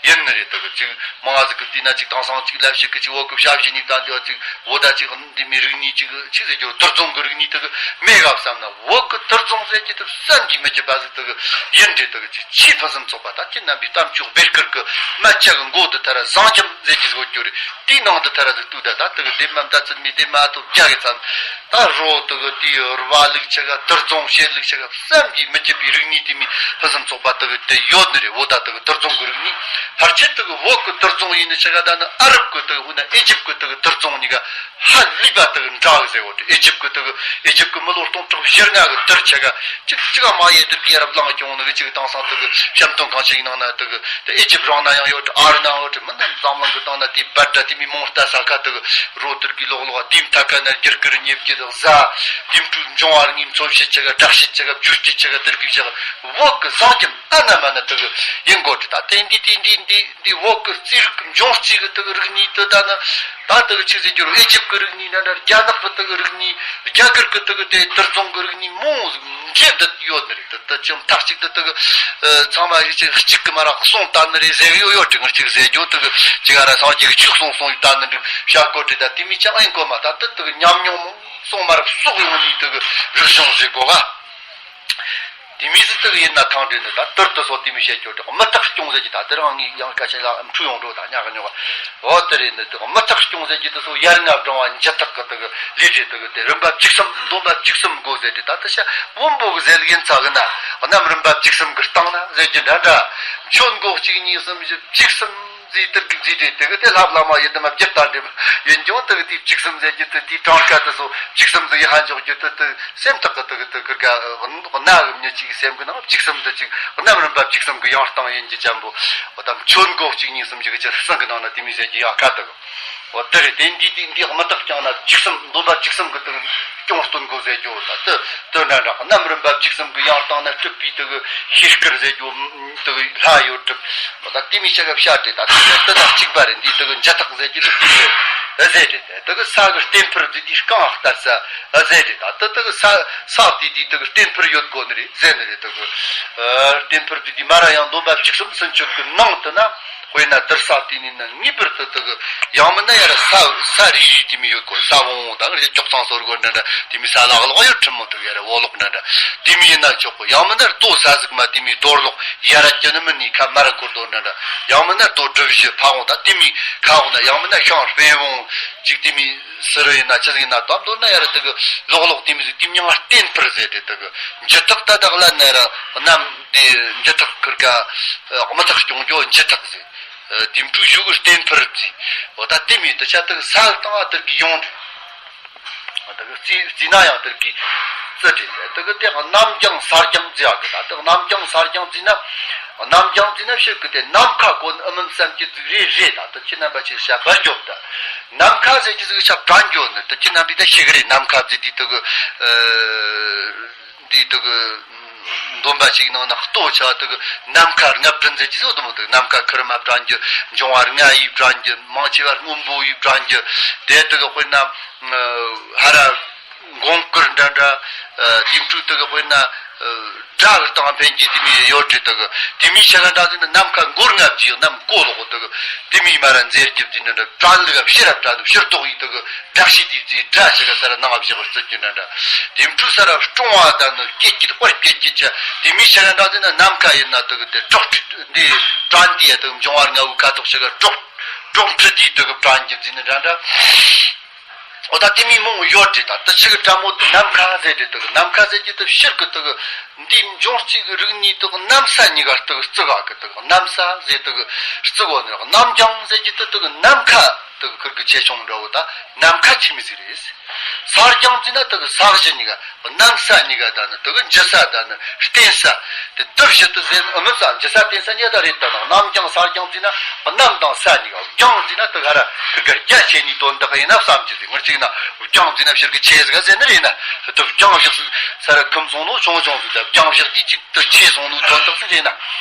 ཡིན་ནི་རེད། དུ་ཅིག་མང་ཟིག་གི་བལྟས་ན་ཅིག་དེང་སང་ཅིག་ལབ་ཤིག་གི་ཅིག་བོད་གི་བྱ་བྱེད་ནི་ད་འདི་ཅིག་བོད་ད་ཅིག་འདི་མི་རིག་གནས་ཅིག་ཅིག་ཟེར་རྒྱུ་དུར་རྫོང་གི་རིག་གནས་དུ་མེད་ག་བསམ་ན་བོད་གི་དུར་རྫོང་ཟེར་གྱི་དུ་བསམ་གྱིས་མི་ཁྱབ་པ་ཟིག་དུ་ཡིན་འདྲེ་དུ་ཅིག་ཆེས་ཕུན་སུམ་ཚོགས་པ་ད་ཁྱེད་རྣམ་པའི་གཏམ་ཆོག་སྦེར་ཀིར་གི་སྨད་ཆ་གི་མགོ་དུ་ཐ་ར་བཟང་རྒྱམ་ཟེར་གྱི་བཟོ་རྒྱུ་རེད། དེའི་ནང་དུ་ཐ་ར་ཟིག་ཏུ་ད་ད་དུ་གི་ལྡེབ་མ་མཐའ་ཚུན་མི་ལྡེབ་མ་ཐོབ་རྒྱ་གི་ཚང་ད་རོ་དུ་གི་དེའི་རུ་བ་ལུག་ཆ་ག་དུར་རྫོང་བཤད་ལུག་ཆ་ག་བསམ་གྱིས་མི་ཁྱབ་པའི་རིག་གནས་དེ་མི་ཕུན་སུམ་ཚོགས་པ་དུ་གི་དེ་ཡོད་ནི་རེད། བོད་ད་དུ་གི་དུར་རྫོང་གི་རིག་གནས་ཕལ་ཆེར་དུ་གི་བོད་གི་དུར་རྫོང་ཡིན་ནི་ཆ་ག་ད་ནི་ཨ་རབ་གི་དུ་གི་ཧུ་ན་ཨེ་ཇིབ་གི་དུ་གི་དུར་རྫོང་གཉིས་ཀ་ཧ་ལས་པ་དུ་གི་འདྲ་གི་ཟེར་བ་དུ་ཨེ་ཇིབ་གི་དུ་གི་ཨེ་ཇིབ་གི་མི་ལོ་སྟོང་ཕྲག་བཞི་ལྔ་གི་དུར་ཆ་ག་ཅིག་ཅིག་མ་ཡེ་དུ་གི་རབ་ལངས་སྐྱོང་ནི་གི་ཅིག་དེང་སང་དུ་གི་བཤམས་སྟོན་གང་ཆེ་ཡིན་ནང་ན་དུ་གི་དུ་ཨེ་ཇིབ་རང་ན་ཡང་ཡོད་ཨ་རི་ན་ཡང་ཡོད། མི་ནམ་འཛམ་གླིང་གི་སྟེང་ན་དེ་བར་དྲ་དེ་མི་མོང་ལྟ་ས་ཁ་དུ་གི་རོ་དུར་གི་ལོག་ལོག་དེ་མཐའ་ཁ་ན་རྒྱུར་ཀིར་ཉེ་བརྒྱུད་དུ་ཟ་དེ་འཕྲུལ་འབྱུང་བ་རིག་གནས་མཚོན་བྱེད་ཆ་ག་སྒྲ་བཤད་ཆ་ག་བཅུ་སྤྱི་ཆ་ག་དུར་གི་ཆ་ག་བོད་གི་བཟང་རྒྱམ་ཨ་ན་མ་ན་དུ་གི་ཡིན་དགོས་ཀི། ད་དེ་འདི་དེ་འདི་འདི་འདི་བོད་གི་རྩིས་རིག་གི་འབྱུང་རྩིས་གི་དུ་གི་རིག་གནས་དུ་ད་ནི་ད་དུ་གི་ཆི་ཟེར་རྒྱུ་རུ་ཨེ་ཇིབ་གི་རིག་གནས་ན་འདྲ་རྒྱ་ནག་གི་དུ་ གི་རིག་གནས། རྒྱ་གར་གི་དེ་གི་དེ་དུར་རྫོང་གི་རིག་གནས་མང་བོ་འདྲེས་བསྡད་ཡོད་ནི་རེད། དེ་དེ་ཅང་མཐའ་གཅིག་ཏུ་དེ་གི་ཨ་ཚང་མ་ཡིད་ཆེས་གཅིག་གི་མ་ར་གསུང་བཏང་ནི་རེད་ཟེར་གི་ཡོད་ཡོད་དྲི། ང་གཅིག་ཟེར་རྒྱུ་དེ་གི་གཅིག་ཨ་ར་སངས་རྒྱས་ཀྱི་ཆོས་གསུང་གསུང་ཡི་བཏང་ནི་འདུག་བྱ་དགོས་དྲི། ད་དེ་མི་ཅང་ཨེ་གོ་མ། ད་དེ་དེ་གི་ཉམས་མྱོང་མང་སོང་མ་ར་གསོག་ཡོང་ནི་དེ་གི་རིག་གཞུང་ཟེར་གོ་ག་དེ་མི་ཟིག་དག་ཡིན་ན་ཐང་འདྲེན་ནི་ད་དུར་དུ་སོགས་དེ་མི་བཤད་རྒྱུ་དག་མི་ཐག་སྐྱོང་ཟེར་གྱི། ད་དེ་རང་ངས་ཡང་སྐད་ཆ་ལ་འཁྲུལ་ཡོང་འགྲོ། ད་ཉག་གི་ཉོག་ག་འོ་དེ་རེད། འདི་དག་མི་ཐག་སྐྱོང་ཟེར་གྱི་དེ་སོ་ཡར་ལྔ་བགྲང་བ་འཇུ་ཐག་གི་དག་ལས་དེ་དག་དེ་རིམ་པ་བཅུ་གསུམ་སྡོམ་པ་བཅུ་གསུམ་དགོས་ཟེར་དེ། ད་དེ་ཤ་བོན་པོ་གི་ཟེར་ལ་ཡིན་ཚ་གི་ན་གནམ་རིམ་པ་བཅུ་གསུམ་གི་སྟེང་ན་ཟེར་གྱི་འདྲ་འདྲ། མཆོད་འགོག་གཅིག་གཉིས་གསུམ་བཞི་བཅུ་གསུམ་ཟེར་དེ་གི་ཟེར་དེ་དེ་གི་དེ་ལྷབ་ལྷ་མ་ཡི་དམ་བརྒྱད་དང་འདྲེས་མ་ཡིན་ཀྱང་དེ་གི་དེ་བཅུ་གསུམ་ཟེར་གྱི་དེ་དེའི་གྲངས་ཀ་དེ་སོ་བཅུ་གསུམ་ཟེར་ཡི་ཧ་འཇོག་རྒྱུ་དེ་དེ། སེམས་ཐག་གི་དག་དག་གི་ག་གནའ་གི་མྱི་གཅིག་སེམས་གི་ནང་བཅུ་གསུམ་དུ་གཅིག་གནམ་རིམ་པ་བཅུ་གསུམ་གི་ཡང་སྟེང་ཡིན་གྱི་ཅན་པོ། འོ་ད་མཆོད་འགོག་གཅིག་གཉིས་གསུམ་བཞི་གི་ཅི་གསུང་གི་ནང་ན་དེ་མི་ཟེར་གྱི་ཡག་ཁ་དག་འོ་དེ་རེད། དེ་འདི་དེ་འདི་དམག་ཐག་ཀྱང་ན་བཅུ་གསུམ་སྡོམ་པ་བཅུ་གསུམ་གི་དག་སྐྱོང་སྟོན་དགོས་ཟེར་རྒྱུ། ད་དེ་དེ་འདྲ་འདྲ་གནམ་རིམ་པ་བཅུ་གསུམ་གི་ཡང་སྟེང་ན་གྲུབ་པའི་དག་ཤེས་སྐུར་ཟེར་རྒྱུ་དག་ལྷ་ཡོད་གྲུབ། འོ་ད་དེ་མི་ཆ་ག་བཤད་དེ་ད་དེ་དེ་དག་གཅིག་པ་རེད། འདི་དག་འཇུ་ཐག་ཟེར་རྒྱུ་དག་དེ་རེད་ཟེར་རེད། དེ་དག་ས་གི་བརྟེན་ཕུར་འདི་དེ་རྐང་ལྟར་ས། ཨ་ཟེར་རེད། ད་དེ་དག་ས་ས་དེ་དེ་དག་བརྟེན་ཕུར་ཡོད་དགོས་ནི་རེད་ཟེར་ནི་རེད། དེ་གི་ཨ་བརྟེན་ཕུར་དེ་དེ་མ་ར་ཡང་སྡོམ་པ་བཅུ་གསུམ་ཚུན་ཆོད་གི་ནང་དུ་ན། དཔེར་ན་དུར་ས་དེ་ནི་ན་ངེས་པར་དུ་དེ་གི་ཡང་མིན་ན་ཡ་ར་ས་ས་རིག་རིག་དེ་མི་ཡོད་དགོས། ས་བོང་བོང་དང་རེ་ཀྱོག་ཚང་སོར་དགོས་འདྲ་འདྲ། དེ་མི་ས་ལག་ལོག་ཡོད་ཁྲིམ་མོ་དེ་གི་ཡ་ར་འོ་ལོག་འདྲ་འདྲ་དེ་མི་ཡིན་ན་ཆོག་གོ། ཡང་མིན་ན་རྡོ་ས་ཟིག་མ་དེ་མི་རྡོར་ལོག་ཡ་ར་ཅི་ནི་མིན་ནི་ཁ་མ་ར་བསྐོར་དོ་འདྲ་འདྲ། ཡང་མིན་ན་རྡོ་གྲུ་བཞི་ཕ་བོང་དང་དེ་མི་ཁ་འོང་ན། ཡང་མིན་ན་ཤང་སྤེན་བོང་ཅིག་དེ་མི་སི་རུ་ཡིན་ན་ཅི་ཟིག་ཡིན་ན་དམ་དོན་ན་ཡ་ར་དེ་གི་ལོག་ལོག་དེ་མི་ཟིག་དེ་མྱང་བརྟེན་ཕུར་ཟེར་དེ་དེ་གི་འཇུ་ཐག་ད་དག་ལ་ན་ཡ་ར་གནམ་དེ་འཇུ་ཐག་ཁུར་ཀ་དམག་ཐག་སྐྱོང་རྒྱུ་འཇུ་ཐག་ཟེར། དེ་འཕྲུལ་ཞུ་གི་བརྟེན་ཕུར་ཟེར། འོ་ད་དེ་མི་དེ་ཆ་དེ་གི་ས་གི་སྟེང་ཨ་དེ་གི་ཡོང་དུས། དེ་གི་རྩི་རྩི་ན་ཡང་དེ་གི་རྩི་དེ་དེ་གི་དེ་གནམ་རྒྱང་ས་རྒྱང་ཟེར་ཡ་གི། ད་དེ་གནམ་རྒྱང་ས་རྒྱང་ཟེར་ན། གནམ་རྒྱང་ཟེར་ན་ཕྱིར་གི་དེ་ནམ་མཁའ་གོ་ནི་ཨ་མིན་བསམ་གྱི་ཟིག་རེད་རེད། ད་དེ་ཁྱེད་རྣམ་པ་ཆེ་ཤ་བར་འཇོག་ད། ནམ་མཁའ་ཟེར་གྱི་ཟིག་ཤ་བྲན་འཇོག་ནི་དེ་ཁྱེད་རྣམ་པས་ད་ཤེས་གི་རེད། ནམ་མཁའ་ཟེར་དེ་དེ་གི་ཨ་དེ་དེ་གི་འདོན་པ་ཞིག་ནང་ན་ལྟོ་ཆ་དེ་གི་ནམ་མཁའ་ལྔ་བྲན་ཟེར་གྱི་ཟིག་འདུག་མོ། དེ་གི་ནམ་མཁའ་ཁུར་མ་བྲན་གྱི། འབྱུང་བ་ལྔ་ཡིས་བྲན་གྱི། མང་ཆེ་བ་སྔོན་པོ་ཡིས་བྲན་གྱི། དེ་དེ་གི་དཔེར་ན་ཧ་ར་མགོན་སྐོར་འདྲ་འདྲ། ཨ་དེ་འཕྲུལ་དེ་གི་དཔེར་ན་ཨ་དགྲ་གི་སྟེང་ཕན་གྱི་དེ་མི་ཡོད་རེད། དེ་གི་དེ་མི་ཆ་ག་འདྲ་ཟིག་ནི་ནམ་མཁའ་མགོ་ལྔ་བརྗིད་གནམ་གོ་ལོག་དེ་གི་དེ་མི་མ་ར་མཛེར་གྱི་བརྗིད་འདྲ་འདྲ། བྲན་ལུག་ཕྱི་ར་བྲན་ཕྱིར་ལྡོག་ཡིས་དེ་གི་བྲག་ཤི་དེ་བརྗིད་དགྲ་ཆ་ག་ས་ར་ནང་བཞག་སྲིད་ཀྱི་འདྲ་འདྲ། དེ་འཕྲུལ་ས་ར་སྲུང་བ་དང་ནི་སྐྱེད་ཀྱི་དཔལ་སྐྱེད་ཀྱི་ཆ། དེ་མི་ཆ་ག་འདྲ་ཟིག་ནི་ནམ་མཁའ་ཡིན་ན་དེ་གི་དེ་སྲོག་འདི་བྲན་དེ་དེ་གི་འབྱུང་བ་ལྔ་བོའི་ཁ་དོག་ཆ་ག་སྲོག་སྲོག་འཕྲུལ་དེ་དེ་གི་བྲན་གྱི་བརྗིད་ནི་འདྲ་འདྲ། འོ་ད་དེ་མི་མང་ཡོད་རེད། ད་དེ་ཆི་གི་འདྲ་མོ་དེ་ནམ་མཁའ་ཟེར་དེ་དེ་གི་ནམ་མཁའ་ཟེར་གྱི་དེ་ཕྱིར་གི་དེ་གི་འདི་འབྱུང་རྩིས་གི་རིག་གནས་དེ་གི་གནམ་ས་གཉིས་ཀ་དེ་གི་བརྩི་ག་གི་དེ་གི་གནམ་ས་ཟེར་དེ་གི་བརྩི་གོ་ནི་རེད། གནམ་རྒྱང་ཟེར་གྱི་དེ་དེ་གི་ནམ་མཁའ་དེ་གི་ཁུར་གི་ཆེ་ཆུང་འདྲ་བོ། ད་ནམ་མཁའ་ཆེ་མི་ཟིག་རེད། ས་རྒྱང་ཟེར་ན་དེ་གི་ས་གཞི་གཉིས་ཀ་གནམ་ས་གཉིས་ཀ་ད་ནི་དེ་གི་འཇུ་ས་ད་ནི་བརྟེན་ས་དེ་དེ་བཞི་དེ་ཟེར་ཨ་མི་ས་འཇུ་ས་བརྟེན་ས་གཉིས་ད་རེད། ད་ནི་གནམ་རྒྱང་ས་རྒྱང་ཟེར་ན་གནམ་དང་ས་གཉིས་ཀ། རྒྱང་ཟེར་ན་དེ་ག་ར་ཁུར་ག་རྒྱ་ཆེ་ནི་དོན་དག་ཡིན་ན་བསམ་གྱི་ཟིག་ངར་གཅིག་ན་རྒྱང་ཟེར་ན་ཕྱིར་གི་ཆེ་ཟིག་ག་ཟེར་ནི་རེད་ན། དེ་རྒྱང་བཞག་ས་ར་ཁུམ་སོང་ནོ་ཆུང་ཆུང་ཟིག་ད་རྒྱང་བཞག་དེ་གཅིག་དེ་ཆེ་སོང་ནོ་དོན་དག་ཟིག་རེད་ན།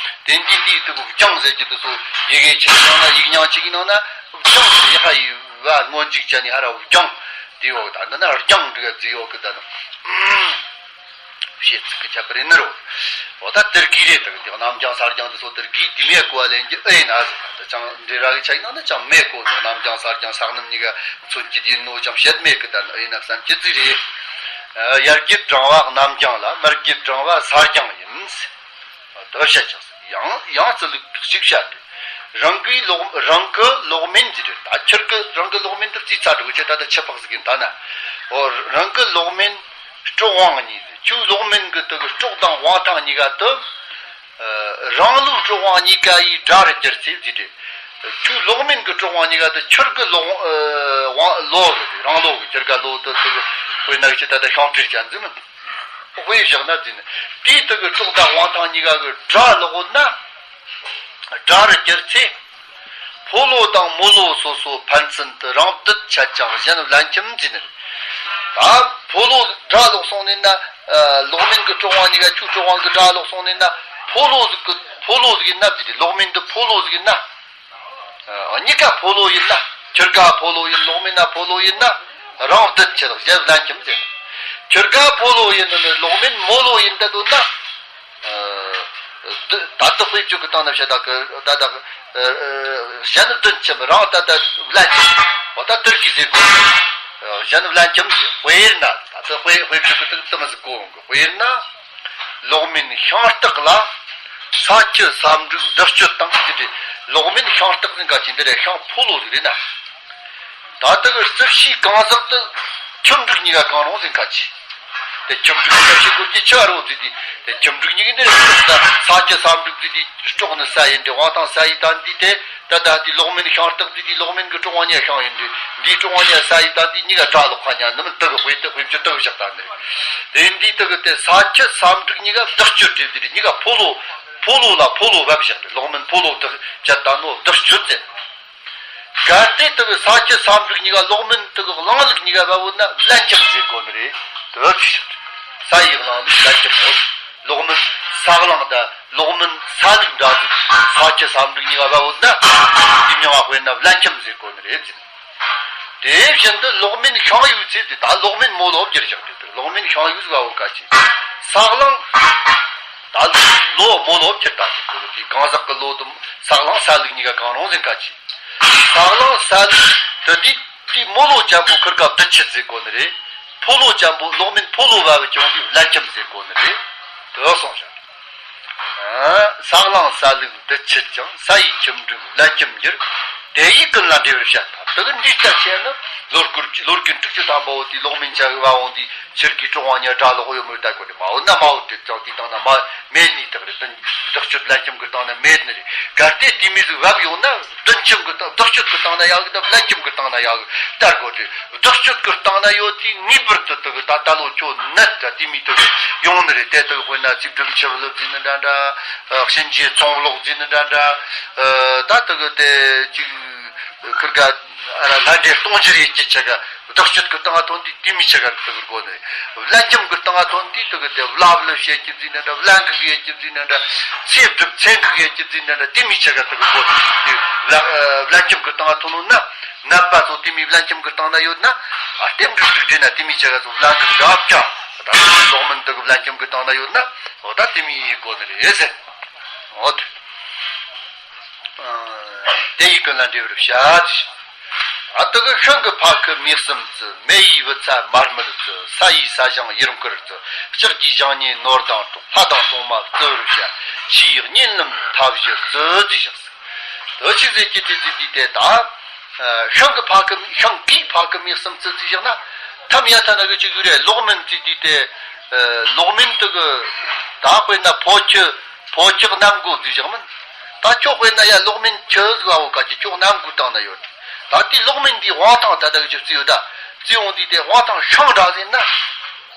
དེ་འདི་འདི་དེ་གི་རྒྱང་ཟེར་གྱི་དེ་ཚོ་ཡི་གེ་ཆེ་ཡང་ན་ཡིག་རྙིང་གཅིག་ཡིན་ནང་ན་རྒྱང་ཟེར་ཡ་ཧ་ཡི་བ་སྔོན་འཇུག་བྱས་ནས་ཧ་ར་རྒྱང་དེ་ཡོད་གི། ད་འདི་ན་རྒྱང་འདི་ག་ཟིག་ཡོད་གི། ད་ནི། བཤད་ཚིག་གི་ཁྱད་པར་ཡིན་ནི་རོ། འོ་ད་དེར་གི་རེད། དེ་གནམ་རྒྱང་ས་རྒྱང་དེ་ཚོ་དེར་གི་དེ་མེད་གོ་བ་ལེན་གྱི་ཨེ་ཡིན་ན་ཟེར། ད་ཅང་འདྲེ་ར་གི་ཆ་ཡིན་ན་ནི་ཅང་མེད་གོ། དེ་གནམ་རྒྱང་ས་རྒྱང་ས་གནམ་གཉིས་ཀ་མཚོན་གྱི་དེ་ཡིན་ནོ་ཅང་བཤད་མེད་གི། ད་ནི་ཨེ་ཡིན་ན་བསམ་གྱི་ཟིག་རེད། ཡར་རྒྱས་བགྲང་བ་གནམ་རྒྱང་ལ། མར་རྒྱས་བགྲང་བ་ས་རྒྱང་ཡིན། དེ་བཤད་ཅིང་ཡང་ཡང་རྩི་ལུགས་ཤིག་བཤད་དེ། རང་གི་ལོག་རང་གི་ལོག་མིན་གྱི་རེད། ད་ཁྱེད་ཀྱི་རང་གི་ལོག་མིན་དུ་རྩིས་ཚ་འགྲོ་གི་ཆེ་ད་ད་ཆེ་ཕག་ཟིག་ཡིན་ད་ན། འོ་རང་གི་ལོག་མིན་སྲོག་དབང་གཉིས་ཟེར། ཁྱོད་ལོག་མིན་གི་དེ་གི་སྲོག་དང་དབང་ཐང་གཉིས་ཀ་དུ། ཨ་རང་ལུགས་སྲོག་དབང་གཉིས་ཀ་ཡིས་དགྲ་རུ་གྱུར་ཚེ་ཟེར་ཏེ། ཁྱོད་ལོག་མིན་གི་སྲོག་དབང་གཉིས་ཀ་དུ་ཁྱོད་གི་ལོག་ཨ་དབང་ལོ་ཟེར་ཏེ། རང་ལོ་གི་ཁྱོད་ག་ལོ་དུ་དེ་གི་དཔེར་ན་ཅི་ད་ལྟ་ཤོང་སྤྲུལ་ཅན་ཟེར་མི་དཔེ་བཞག་ན་ཟེར་ནས། དེའི་དེ་གི་སྲོག་དང་དབང་ཐང་གཉིས་ཀ་གི་དགྲ་ལོག་ན། དགྲ་རུ་གྱུར་ཚེ། ཕོ་ལོ་དང་མོ་ལོ་སོ་སོ་ཕན་ཚུན་དུ་རང་བདུད་ཆད་ཀྱང་གཞན་ལན་ཁྱིམ་འཛིན་ནི། ད་ཕོ་ལོ་དགྲ་ལོག་སོང་ནས་ན། ལོག་མིན་གྱི་གྲོགས་དབང་གཉིས་ཀ་ཁྱོད་གྲོགས་དབང་གི་དགྲ་ལོག་སོང་ནས་ན། ཕོ་ལོ་ཟིག་གི་ཕོ་ལོ་ཟིག་ཡིན་ན་འཛིན་ནི། ལོག་མིན་འདི་ཕོ་ལོ་ཟིག་ཡིན་ན། གཉིས་ཀ་ཕོ་ལོ་ཡིན་ན། ཁྱོད་ག་ཕོ་ལོ་ཡིན། ལོག་མིན་ན་ཕོ་ལོ་ཡིན་ན། རང་བདུད་ཆི་ལག་གཞན་བླ་འཁྱམ་ཟེར། ཁྱི་རྒ་ཕོ་ལོ་ཡིན་ནི་ནི་ལོག་མིན་མོ་ལོ་ཡིན་ད་དོན་ན། ཨ། ད་ལྟ་དཔེ་བཅུ་གི་སྟེང་ན་བཤད་ད་གི་ད་ད་གི་ཨ་ཨ་གཞན་བདུད་འཁྱམ་རང་ད་ད་བླ་འཁྱམ། འོ་ད་དེར་གི་ཟེར་གོ། ཨ་གཞན་བླ་འཁྱམ་ཟེར། དཔེར་ན་ད་ལྟ་དཔེ་དཔེ་བཅུ་གི་དེ་དེ་མི་ཟིག་གོ་འོང་གི། དཔེར་ན། ལོག་མིན་ཤིང་སྟག་ལ། ས་ཁྱི་ས་འབྲུག་བདུད་གཅོད་དང་ཟེར་ཏེ། ལོག་མིན་ཤིང་སྟག་ཟེར་ག་ཅི་འདི་རེད། ཤིང་ཕོ་ལོ་ཟིག་རེད་ན། ད་ལྟ་གི་རྩིབས་ཤིག་གང་ཟག་ཏུ་ཁྱི་འབྲུག་གཉིས་ཀ་གང་རུང་ཟིག་ག་ཅི། དེ་ཁྱི་འབྲུག་གཉིས་ཀ་ཤི་དགོས་ཀྱི་ཆི་རོ་ཟིག་དེ། དེ་ཁྱི་འབྲུག་གཉིས་ཀ་འདི་རེད། ད་ས་ཁྱི་ས་འབྲུག་ཟིག་དེ་སྲོག་ནི་ས་ཡིན་ཏེ། དབང་ཐང་ས་ཡི་ད་འདི་དེ། ད་ད་དེ་ལོག་མིན་ཤིང་སྟག་ཟིག་དེ་ལོག་མིན་གི་གྲོགས་བ་ཉལ་ཤིང་ཡིན་ཏེ། འདིའི་གྲོགས་བ་ཉལ་ས་ཡི་ད་འདི་གཉིས་ཀ་གྲྭ་ལོག་ཁ་ཉལ་ནི་མིན་དུ་གི་དཔེ་དེ་དཔེ་བཅུ་དུ་གི་བཞག་ད་འདི་རེད། དེ་འདི་དུ་གི་དེ་ས་ཁྱི་ས་འབྲུག་གཉིས་ཀ་བདག་སྤྱོད་དེ་འདི་རེད། གཉིས་ཀ་ཕོ་ལོ་ཕོ་ལོ་ལ་ཕོ་ལོ་བབ་བཞག་དེ། ལོག་མིན་ཕོ་ལོ་དུ་བཅད་ད་ནོ་བདག་སྤྱོད་དེ། གལ་ཏེ་དུ་གི་ས་ཁྱི་ས་འབྲུག་གཉིས་ཀ་ལོག་མིན་དུ་གི་གླང་ལུག་གཉིས་ཀ་བབ་བོ་ན་བླ་འཁྱམ་ཟེར་གོ་ནི་རེད། དུ་བབ་བཞག་ས་ཡི་གླང་ལུག་བླ་འཁྱམ་མོ། ལོག་མིན་ས་གླང་དང་ལོག་མིན་ས་ལུག་འདྲ་ཟིག་ས་ཁྱི་ས་འབྲུག་གཉིས་ཀ་བབ་བོ་ན། དེ་མྱིང་ང་དཔེར་ན་བླ་འཁྱམ་ཟེར་གོ་ནི་རེད་ཟེར། དེ་བཞིན་དུ་ལོག་མིན་ཤིང་ཡོས་ཚེ་དེ་ད་ལོག་མིན་མོ་ལོ་བསྒྱུར་བཞག་དེ་དུ་ལོག་མིན་ཤིང་ཡོས་ཟིག་བ་འོ་ག་ཅི། ས་གླང་། ད་ལོ་མོ་ལོ་བསྒྱུར་ད་དེ་དུ་དེ་གང་ཟག་གི་ལོ་དུ་ས་གླང་ས་ལུག་གཉིས་ཀ་གང་རུང་ཟིག་ག་ཅི། ས་གླང་ས་ལུག་དུ་དེ་དེ་མོ་ལོ་ཅན་པོ་ཁིར་ཀ་བདུད་ཆི་ཟེར་གོ་ནི་རེད། ཕོ་ལོ་ཅན་པོ་ལོག་མིན་ཕོ་ལོ་བ་བུ་ཅང་དེ་བླ་འཁྱམ་ཟེར་གོ་ནི་རེད། དུ་སོང་ཤག་ས་གླང་ས་ལུག་བདུད་ཆི་ཅང་། ས་ཡི་ཁྱི་འབྲུག་བླ་འཁྱམ་འགྱུར། དེ་ཡི་ཀུན་ལ་འབྲས་བུར་བཤད་ད། དེ་གི་འདི་ལྟར་བྱས་ན་ལོ་རྒྱུས་ལོ་རྒྱུས་དྲུག་ཅུ་ཐམ་པ་བོ་དེ་ལོག་མིན་ཆ་གི་བ་འོང་དེ་ཕྱིར་གི་གྲོགས་བ་ཉལ་གྲྭ་ལོག་ཡོད་མོད་ད་གོ་དེ་མ་འོ་ན་མ་འོ་དེ་ཅང་དེ་སྟེང་ན་མ་མེད་ནི་དག་རེད། དོན་བདག་སྤྱོད་བླ་འཁྱམ་གི་སྟེང་ན་མེད་ནི་རེད། གལ་ཏེ་དེ་མི་ཟིག་བབ་ཡོང་ན་བདུད་འཁྱམ་གི་སྟེང་བདག་སྤྱོད་གི་སྟེང་ན་ཡག་གི་ད་བླ་འཁྱམ་གི་སྟེང་ན་ཡག་གི་ལྟར་གོ་དེ། བདག་སྤྱོད་ཀྱི་སྟེང་ན་ཡོད་དུས་ངེས་པར་དུ་དུ་གི་ད་ད་ལོ་ཁྱོད་ནད་ད་དེ་མི་དུ་གི་ཡོང་ནི་རེད། དེ་དུ་གི་དཔེར་ན་ཚིག་སྒྲུབ་ཆུ་བླུག་ཟིན་ནི་འདྲ་འདྲ། གཤིན་རྗེ་ཚོང་ལོག་ཟིན་ནི་འདྲ་འདྲ། ད་དུ་གི་དེ་ཅིག་ཁིར་ག་ལྷ་འདྲེ་གཏོང་རྒྱུ་རེད་ཀྱི་ཆ་ག་བདག་སྤྱོད་ཀྱི་སྟེང་ཐོན་དུས་དེ་མི་ཆ་ག་དུ་གི་དགོ་ནི་རེད། བླ་འཁྱམ་གྱི་སྟེང་ཐོན་དུས་དུ་གི་དེ་བླ་བླུ་བྱེད་ཀྱི་ཟིན་ནི་འདྲ། བླ་འགུག་ཡེད་ཀྱི་ཟིན་ནི་འདྲ། ཚེ་སྒྲུབ་ཚེ་འགུག་ཡེད་ཀྱི་ཟིན་ནི་འདྲ། དེ་མི་ཆ་ག་དུ་གི་དགོ་ནི་རེད། བླ་བླ་འཁྱམ་གྱི་སྟེང་ཐོན་ནོ་ན། ནད་པ་ཚོ་དེ་མི་བླ་འཁྱམ་གྱི་སྟེང་ན་ཡོད་ན། ཨ་རྟེན་འབྲེལ་འགྲིག་འདྲེ་ན་དེ་མི་ཆ་ག་ཚོ་བླ་འགུག་འདྲ་བྱ། ད་ལོག་མིན་དུ་གི་བླ་འཁྱམ་གྱི་སྟེང་ན་ཡོད་ན། འོ་ད་དེ་མི་ཡི་གོ་ནི་རེད་ཟེར། འོ་དེ། དེ་ཡི་ཀུན་ལ་འབྲས་བུར་བཤད། ཨ་དུ་གི་ཤིང་གི་ཕ་ཁུ་མིག་གསུམ་བཙུ། མེ་ཡི་བུ་ཚ་མར་མེར་བཙུ། ས་ཡི་ས་ཞིང་ཡུར་འཁོར་བཙུ། ལྕགས་ཀྱི་ཞིང་ཉེ་ནོར་དང་གྲོགས། ཕ་དང་སྲུང་མ་བཙུ་བར་བཤད། ཕྱིའི་གཉེན་ལམ་མཐའ་བཞི་བཙུ་ཟེར་བཞག་ཟེར། དོ་ཆི་ཟེར་གྱི་དེ་ཟེར་དུས་དེ་ད། ཤིང་གི་ཕ་གི་ཤིང་གི་ཕ་གི་མིག་གསུམ་བཙུ་ཟིག་བཞག་ན། ཐམ་ཡ་ཐ་ན་གི་ཅིག་ཡོད་རེད། ལོག་མིན་ཟེར་དུས་དེ། ལོག་མིན་དུ་གི། ད་དཔེར་ན་ཕོ་ཁྱི་ཕོ་ཁྱི་གནམ་སྒོ་ཟིག་བཞག་མིན། ད་ཁྱོད་དཔེར་ན་ཡ་ལོག་མིན་ཁྱི་ཟིག་བ་འོ་ག་ཅིག་ཁྱོད་གནམ་སྒོ་སྟེང་ན་ཡོད། ད་དེ་ལོག་མིན་འདི་དབང་ཐང་ད་ད་གི་ཅིག་བཙུ་ཡོད་ད། བཙུ་འོང་དུས་དེ་དབང་ཐང་ཤིང་འདྲ་ཟིན་ན།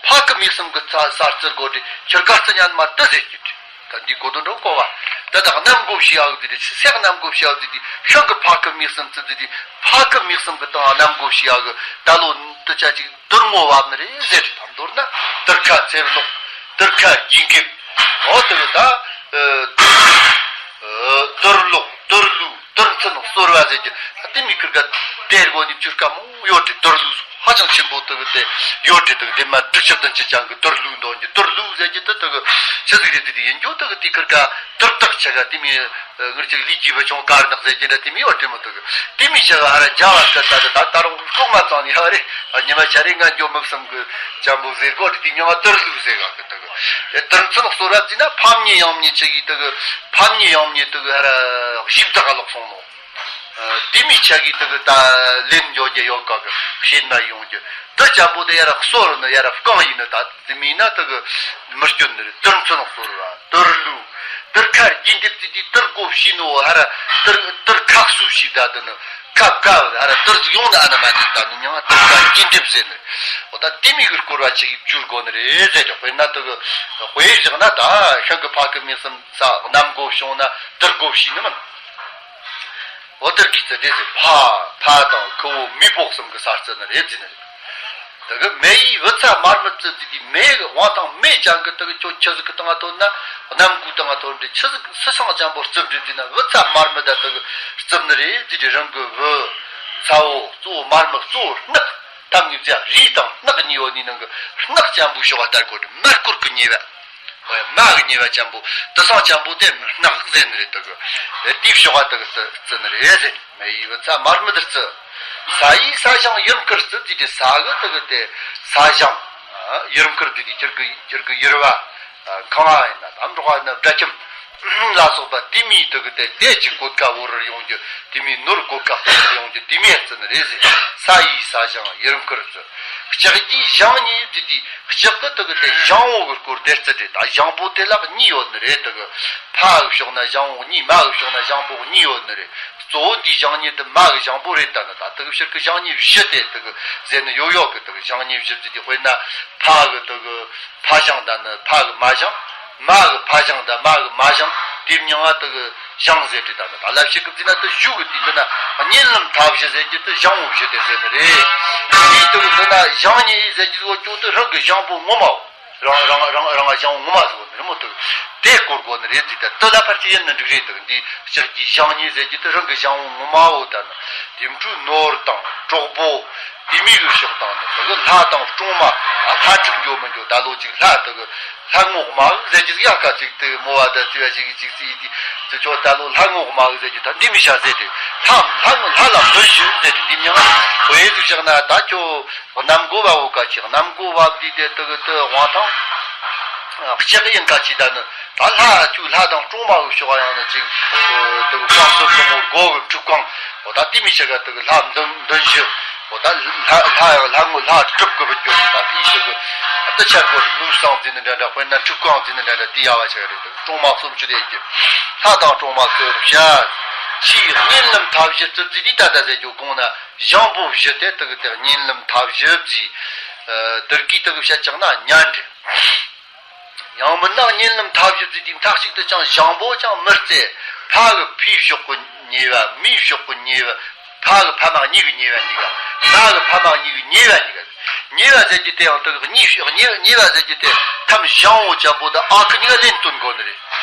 ཕ་གི་མིག་གསུམ་གི་ཚ་ས་བཙུ་དགོ་དེ་ཁྱི་དགའ་རྩི་ཉན་མ་དུ་ཟེར་གྱི། ད་འདི་གོ་དོན་འགྲོ་གོ་བ། ད་ད་གནམ་སྒོ་ཕྱེ་ཡག་དེ་དེ་ཕྱི་སེག་གནམ་སྒོ་ཕྱེ་ཡག་དེ་དེ་ཤིང་གི་ཕ་གི་མིག་གསུམ་བཙུ་དེ་དེ་ཕ་གི་མིག་གསུམ་གི་སྟེང་གནམ་སྒོ་ཕྱེ་ཡག་གི་ད་ལོ་དུ་ཆ་ཅིག་དུར་ངོ་བབ་ནི་རེད་ཟེར། ད་མདོར་ན་དུར་ཁ་ཚེར་ལོག་དུར་ཁ་དཀྱིལ་འགེབ། འོ་དེ་གི་ད་དུར་ལོག་དུར་ལུག་དུར་མཚོན་གསོར་བ་ཟེར་གྱི་དེ་མི་ཁིར་ག་དེར་གོ་ནི་བཅུ་སྐམ་ཡོད་དེ་དུར་ལུག་ཧ་ཅང་ཆེན་པོ་དུ་གི་དེ་ཡོད་དེ་དུ་གི་དེ་མ་དྲུག་ཅུ་བདུན་ཅུ་ཅང་གི་དུར་ལུག་འདོན་གྱི་དུར་ལུག་ཟེར་གྱི་དུ་དུ་གི་ཆི་ཟིག་རེད་དེ་དེ་ཡིན་རྒྱུ་དུ་གི་དེ་ཁིར་ག་དུར་བདག་ཆ་ག་དེ་མི་ངར་ཅིག་ལི་ཀྱི་བུ་ཆུང་དཀར་ནག་ཟེར་གྱི་འདྲ་དེ་མི་ཡོད་དེ་མོ་དུ་གི་དེ་མི་ཆ་ག་ཧ་ར་འཇའ་བ་སྐད་ད་དུ་ད་ད་རུང་ལྐོག་མ་ཙང་ནི་ཧ་རེ་ཉི་མ་ཆ་རེ་ང་འགྱོ་མི་བསམ་གི་ཅང་པོ་ཟེར་གོ་དེ་དེ་མྱང་དུར་ལུག་ཟེར་ག་གི་དུ་གི་དེ་དུར་མཚོན་གསོར་བ་ཟིན་ན་ཕམ་ཉེ་ཡང་ཉེ་ཆ་གི་དུ་གི་ཕམ་ཉེ་ཡང་ཉེ་དུ་གི་ཧ་ར་ཞིབ་བདག་ལོག་སོང་ནོ། དེ་མི་ཆ་གི་དེ་གི་ད་ལེན་འཇོག་རྒྱུ་ཡོད་ག་གི་ཤེས་ན་ཡོང་རྒྱུ་དེ་ཅང་པོ་དེ་ཡ་ར་གསོ་རུ་ནི་ཡ་ར་རྐང་ཡིན་ནི་ད་དེ་མིན་ན་དེ་གི་མི་སྐྱོན་ནི་རེད། དུར་མཚོན་གསོར་བ་དུར་ལུག་དུར་ཁ་རྒྱུན་འདེབས་ཙི་ཙི་དུར་གོ་ཤི་ནོ་ཧ་ར་དུར་དུར་ཁ་སུ་ཤི་ད་དེ་ནི་ཁ་བཀའ་ཧ་ར་དུར་ཡོང་ནི་ཨ་ན་མ་ནི་ད་ནི་མྱང་དུར་ཁ་རྒྱུན་འདེབས་ཟེར་ནི་རེད། འོ་ད་དེ་མི་གི་སྐོར་བ་ཆ་གི་བཅུར་གོ་ནི་རེད་ཟེར་དཔེར་ན་དེ་གི་དཔེ་བཞག་ན་ད་ཤིང་གི་ཕ་གི་མིག་གསུམ་ས་གནམ་སྒོ་བྱུང་ན་དུར་སྒོ་ཕྱིས་ནི་མིན། འོ་དེར་གི་ཚེ་དེ་ཚེ་ཕ་ཕ་དང་ཁུ་བོ་མེས་པོ་གསུམ་གི་ས་རྩི་ནི་རེད་ཟེར་ནི་རེད། དེ་གི་མེ་ཡི་བུ་ཚ་མར་མི་བཙུ་ཟེར་དུས་མེ་གི་དབང་ཐང་མེ་ཅན་གི་དེ་གི་ཁྱོད་ཆི་ཟིག་གི་སྟེང་ཐོན་ན་གནམ་སྒོའི་སྟེང་ཐོན་དེ་ཆི་ཟིག་སུ་སང་ཅང་པོ་རྩི་བྲིས་ཟེར་ན་བུ་ཚ་མར་མི་ད་དེ་གི་རྩི་ནི་རེད་ཟེར་དུས་རང་གི་བུ་ཚ་བོ་གཙོ་བོ་མར་མི་གཙོ་བོ་སྣག་ཐབས་ངེས་བྱ་རིས་དང་སྣག་གཉིས་ཡོད་ནི་ནང་གི་སྣག་ཅན་པོའི་ཕྱོགས་ལྟར་གོ་དྲི་མ་སྐོར་གྱི་ཉེས་པ། མ་གི་ཉེས་པ་ཅན་པོ་དེ་སང་ཅན་པོ་དེ་སྣག་ཟེར་ནི་རེད་དག་གི། དེའི་ཕྱོགས་ལྟར་གི་བརྩི་ནི་རེད་ཟེར། མེ་ཡི་བུ་ཚ་མར་མི་དུ་བརྩི། ས་ཡི་ས་ཞིང་ཡུལ་ཁུར་བརྩི་དུས་དེ་ས་གི་དག་གི་དེ་ས་ཞིང་། ཡུལ་ཁུར་དུས་དེ་ཁྱེར་གི་ཁྱེར་གི་ཡུར་བ། ཁང་བ་ཡིན་ན་དམ་འབྲོག་པ་ཡིན་ན་སྦྲ་ཁྱིམ་ལ་སོགས་པ་དེ་མིའི་དག་གི་དེ་ལས་ཀྱི་གོད་ཁ་བོར་རུ་ཡོང་རྒྱུ། དེ་མིའི་ནོར་གོད་ཁ་སྟོར་རུ་ཡོང་རྒྱུ། དེ་མིའི་བརྩི་ནི་རེད་ཟེར། ས་ཡི་ས་ཞིང་ཡུལ་ཁུར་བརྩི། ལྕགས་ཀྱི་ཞིང་གཉིས་བརྩི་དུས་ལྕགས་ཀྱི་དག་གི་དེ་ཞིང་བོ་གི་སྐོར་དེ་བརྩི་དེ། ད་ཞིང་བོ་དེ་ལ་གཉིས་ཡོད་ནི་རེད་དག་གི། ཕ་གི་ཕྱོགས་ན་ཞིང་བོ་གཉིས། མ་གི་ཕྱོགས་ན་ཞིང་བོ་གཉིས་ཡོད་ནི་རེད། གཙོ་བོ་འདིའི་ཞིང་གཉིས་དེ་མ་གི་ཞིང་བོ་རེད། ད་ནི་ད་དག་གི་ཕྱིར་གི་ཞིང་གཉིས་བཞི་དེ་དག་གི་ཟེར་ནི་ཡོད་ཡོད་གི། དག་གི་ཞིང་གཉིས་བཞི་བརྩི་དུས་དཔེར་ན་ཕ་གི་དག་གི་ཕ་ཞིང་ད་ནི་ཕ་གི་མ་ཞིང་། མ་གི་ཕ་ཞིང་ད་མ་གི་མ་ཞིང་། དེ་མྱིང་ང་དག་གི་ཞིང་ཟེར་དེ། ད་ནི་ད་ལབ་ཞིག་གི་བརྩིས་ན་དེ་གཞུག་གི་དུས་འདི་ན་གཉིད་ལམ་མཐའ་བཞི་ཟེར་རྒྱུ་དེ་ཞིང་བོ་བཞི་དེ་ཟེར་ནི་རེད། དེའི་དག་གི་འདི་ན་ཞིང་གཉིས་ཟེར་རྒྱུ་དེ་ཅོ་དེ་རང་གི་ཞིང་བོ་ངོ་མའོ། རང་རང་རང་རང་ཞིང་བོ་ངོ་མ་ཟེར་བ་ནི་རི་མོ་དེ་དེ་སྐོར་གོ་ནི་རེད། དེ་ལྟ་དེ་ལ་ཕར་ཅི་ཡིན་ནི་འགྲིག་རེད། དེ་འདི་ལྕགས་ཀྱི་ཞིང་གཉིས་ཟེར་རྒྱུ་དེ་རང་གི་ཞིང་བོ་ངོ་མའོ། ད་ནི་དེ་འཕྲུལ་ནོར་དང་གྲོགས་པོ་དེ་མི་གི་ཕྱོགས་དང་ནི་དེ་གི་ལྷ་དང་སྲུང་མ། ལྷ་འཁྲུག་འགྱོ་མི་འགྱོ། ད་ལོ་ཅིག་ལྷ་དེ་གི་ལྷ་ངོ་མ་གི་ཟེར་རྒྱུ་ཡག་ག་ཅིག་དེ་མོ་བ་ད་ཅི་བ་ཅིག་ཅིག་ཅིག་དེ་ཅོ་ད་ལོ་ལྷ་ངོ་མ་གི་ཟེར་རྒྱུ་ད་འདི་མི་བྱ་ཟེར་དེ། ལྷ་ལྷ་ངོ་ལྷ་ལ་འདོན་ཞུ་ཟེར་དེ། འདི་མྱིང་ང་བོད་ཡིག་ཏུ་བཞག་ན་ད་ཁྱོད། གནམ་སྒོ་བ་བོ་ག་ཅི། གནམ་སྒོ་བ་འདི་དེ་དེ་གི་དེ་དབང་ཐང་ལྕགས་ཡིན་ག་ཅི། ད་ནི་ད་ལྷ་ཁྱོད་ལྷ་དང་སྲུང་མ་བོ་ཕྱོགས་ཡང་ནི་ཅིག་དེ་གི་བང་སོ་སྲུང་མོ་སྒོ་གི་འཁྲུག་ཁང་། འོ་ད་དེ་མི་ཆ་ག་དེ་གི་ལྷ་འདོན་འདོན་ཞུ། འོ་ད་ལྷ་ལྷ་ཡང་ལྷ་ངོ་ལྷ་སྒྲུབ་གི་བུ་འགྱོ། ད་དེ་ཞིག་གི་ཨ་ད་ཆ་གོ་ནུབ་སང་འཛིན་ནི་འདྲ་འདྲ། དཔེར་ན་འཁྲུག་ཁང་འཛིན་ནི་འདྲ་འདྲ་དེ་ཡག་པ་ཆ་ག་རེད། དེ་གི་སྲུང་མ་སུམ་ཅུ་དེ་གི་ལྷ་དང་སྲུང་མ་སུམ་ཅུ་བྱ། ཕྱིའི་གཉིད་ལམ་མཐའ་བཞི་བརྩི་བརྩི་དེ་ད་ད་ཟེར་རྒྱུ་གོང་ན། ཞིང་བོ་བཞི་དེ་དག་གི་དེ་གཉིད་ལམ་མཐའ་བཞི་བརྩི། ཨ་དེ་གི་དག་བཤད་ཀྱང་ན་ཉན་དེ། ཡང་མིན་ན་གཉིད་ལམ་མཐའ་བཞི་བརྩི་དེ་མཐའ་གཅིག་ཏུ་ཅང་ཞིང་བོ་ཅང་མི་བརྩི། ཕ་གི་ཕའི་ཕྱོགས་གི་ཉེས་པ། མའི་ཕྱོགས་གི་ཉེས་པ། ཕ་གི་ཕ་མ་གཉིས་གི་ཉེས་པ་གཉིས་ཀ། མ་གི་ཕ་མ་གཉིས་གི་ཉེས་པ་གཉིས་ཀ། ཉེས་པ་ཟེར་རྒྱུ་དེ་ཡང་དག་གཉིས་ཉེས་ཉེས་པ་ཟེར་རྒྱུ་དེ་ཐམ་ཞིང་བོ་ཅན་པོ་དང་ཨ་ཁུ་གཉིས་ཀ་ལེན་སྟོན་དགོས་ནི་རེད།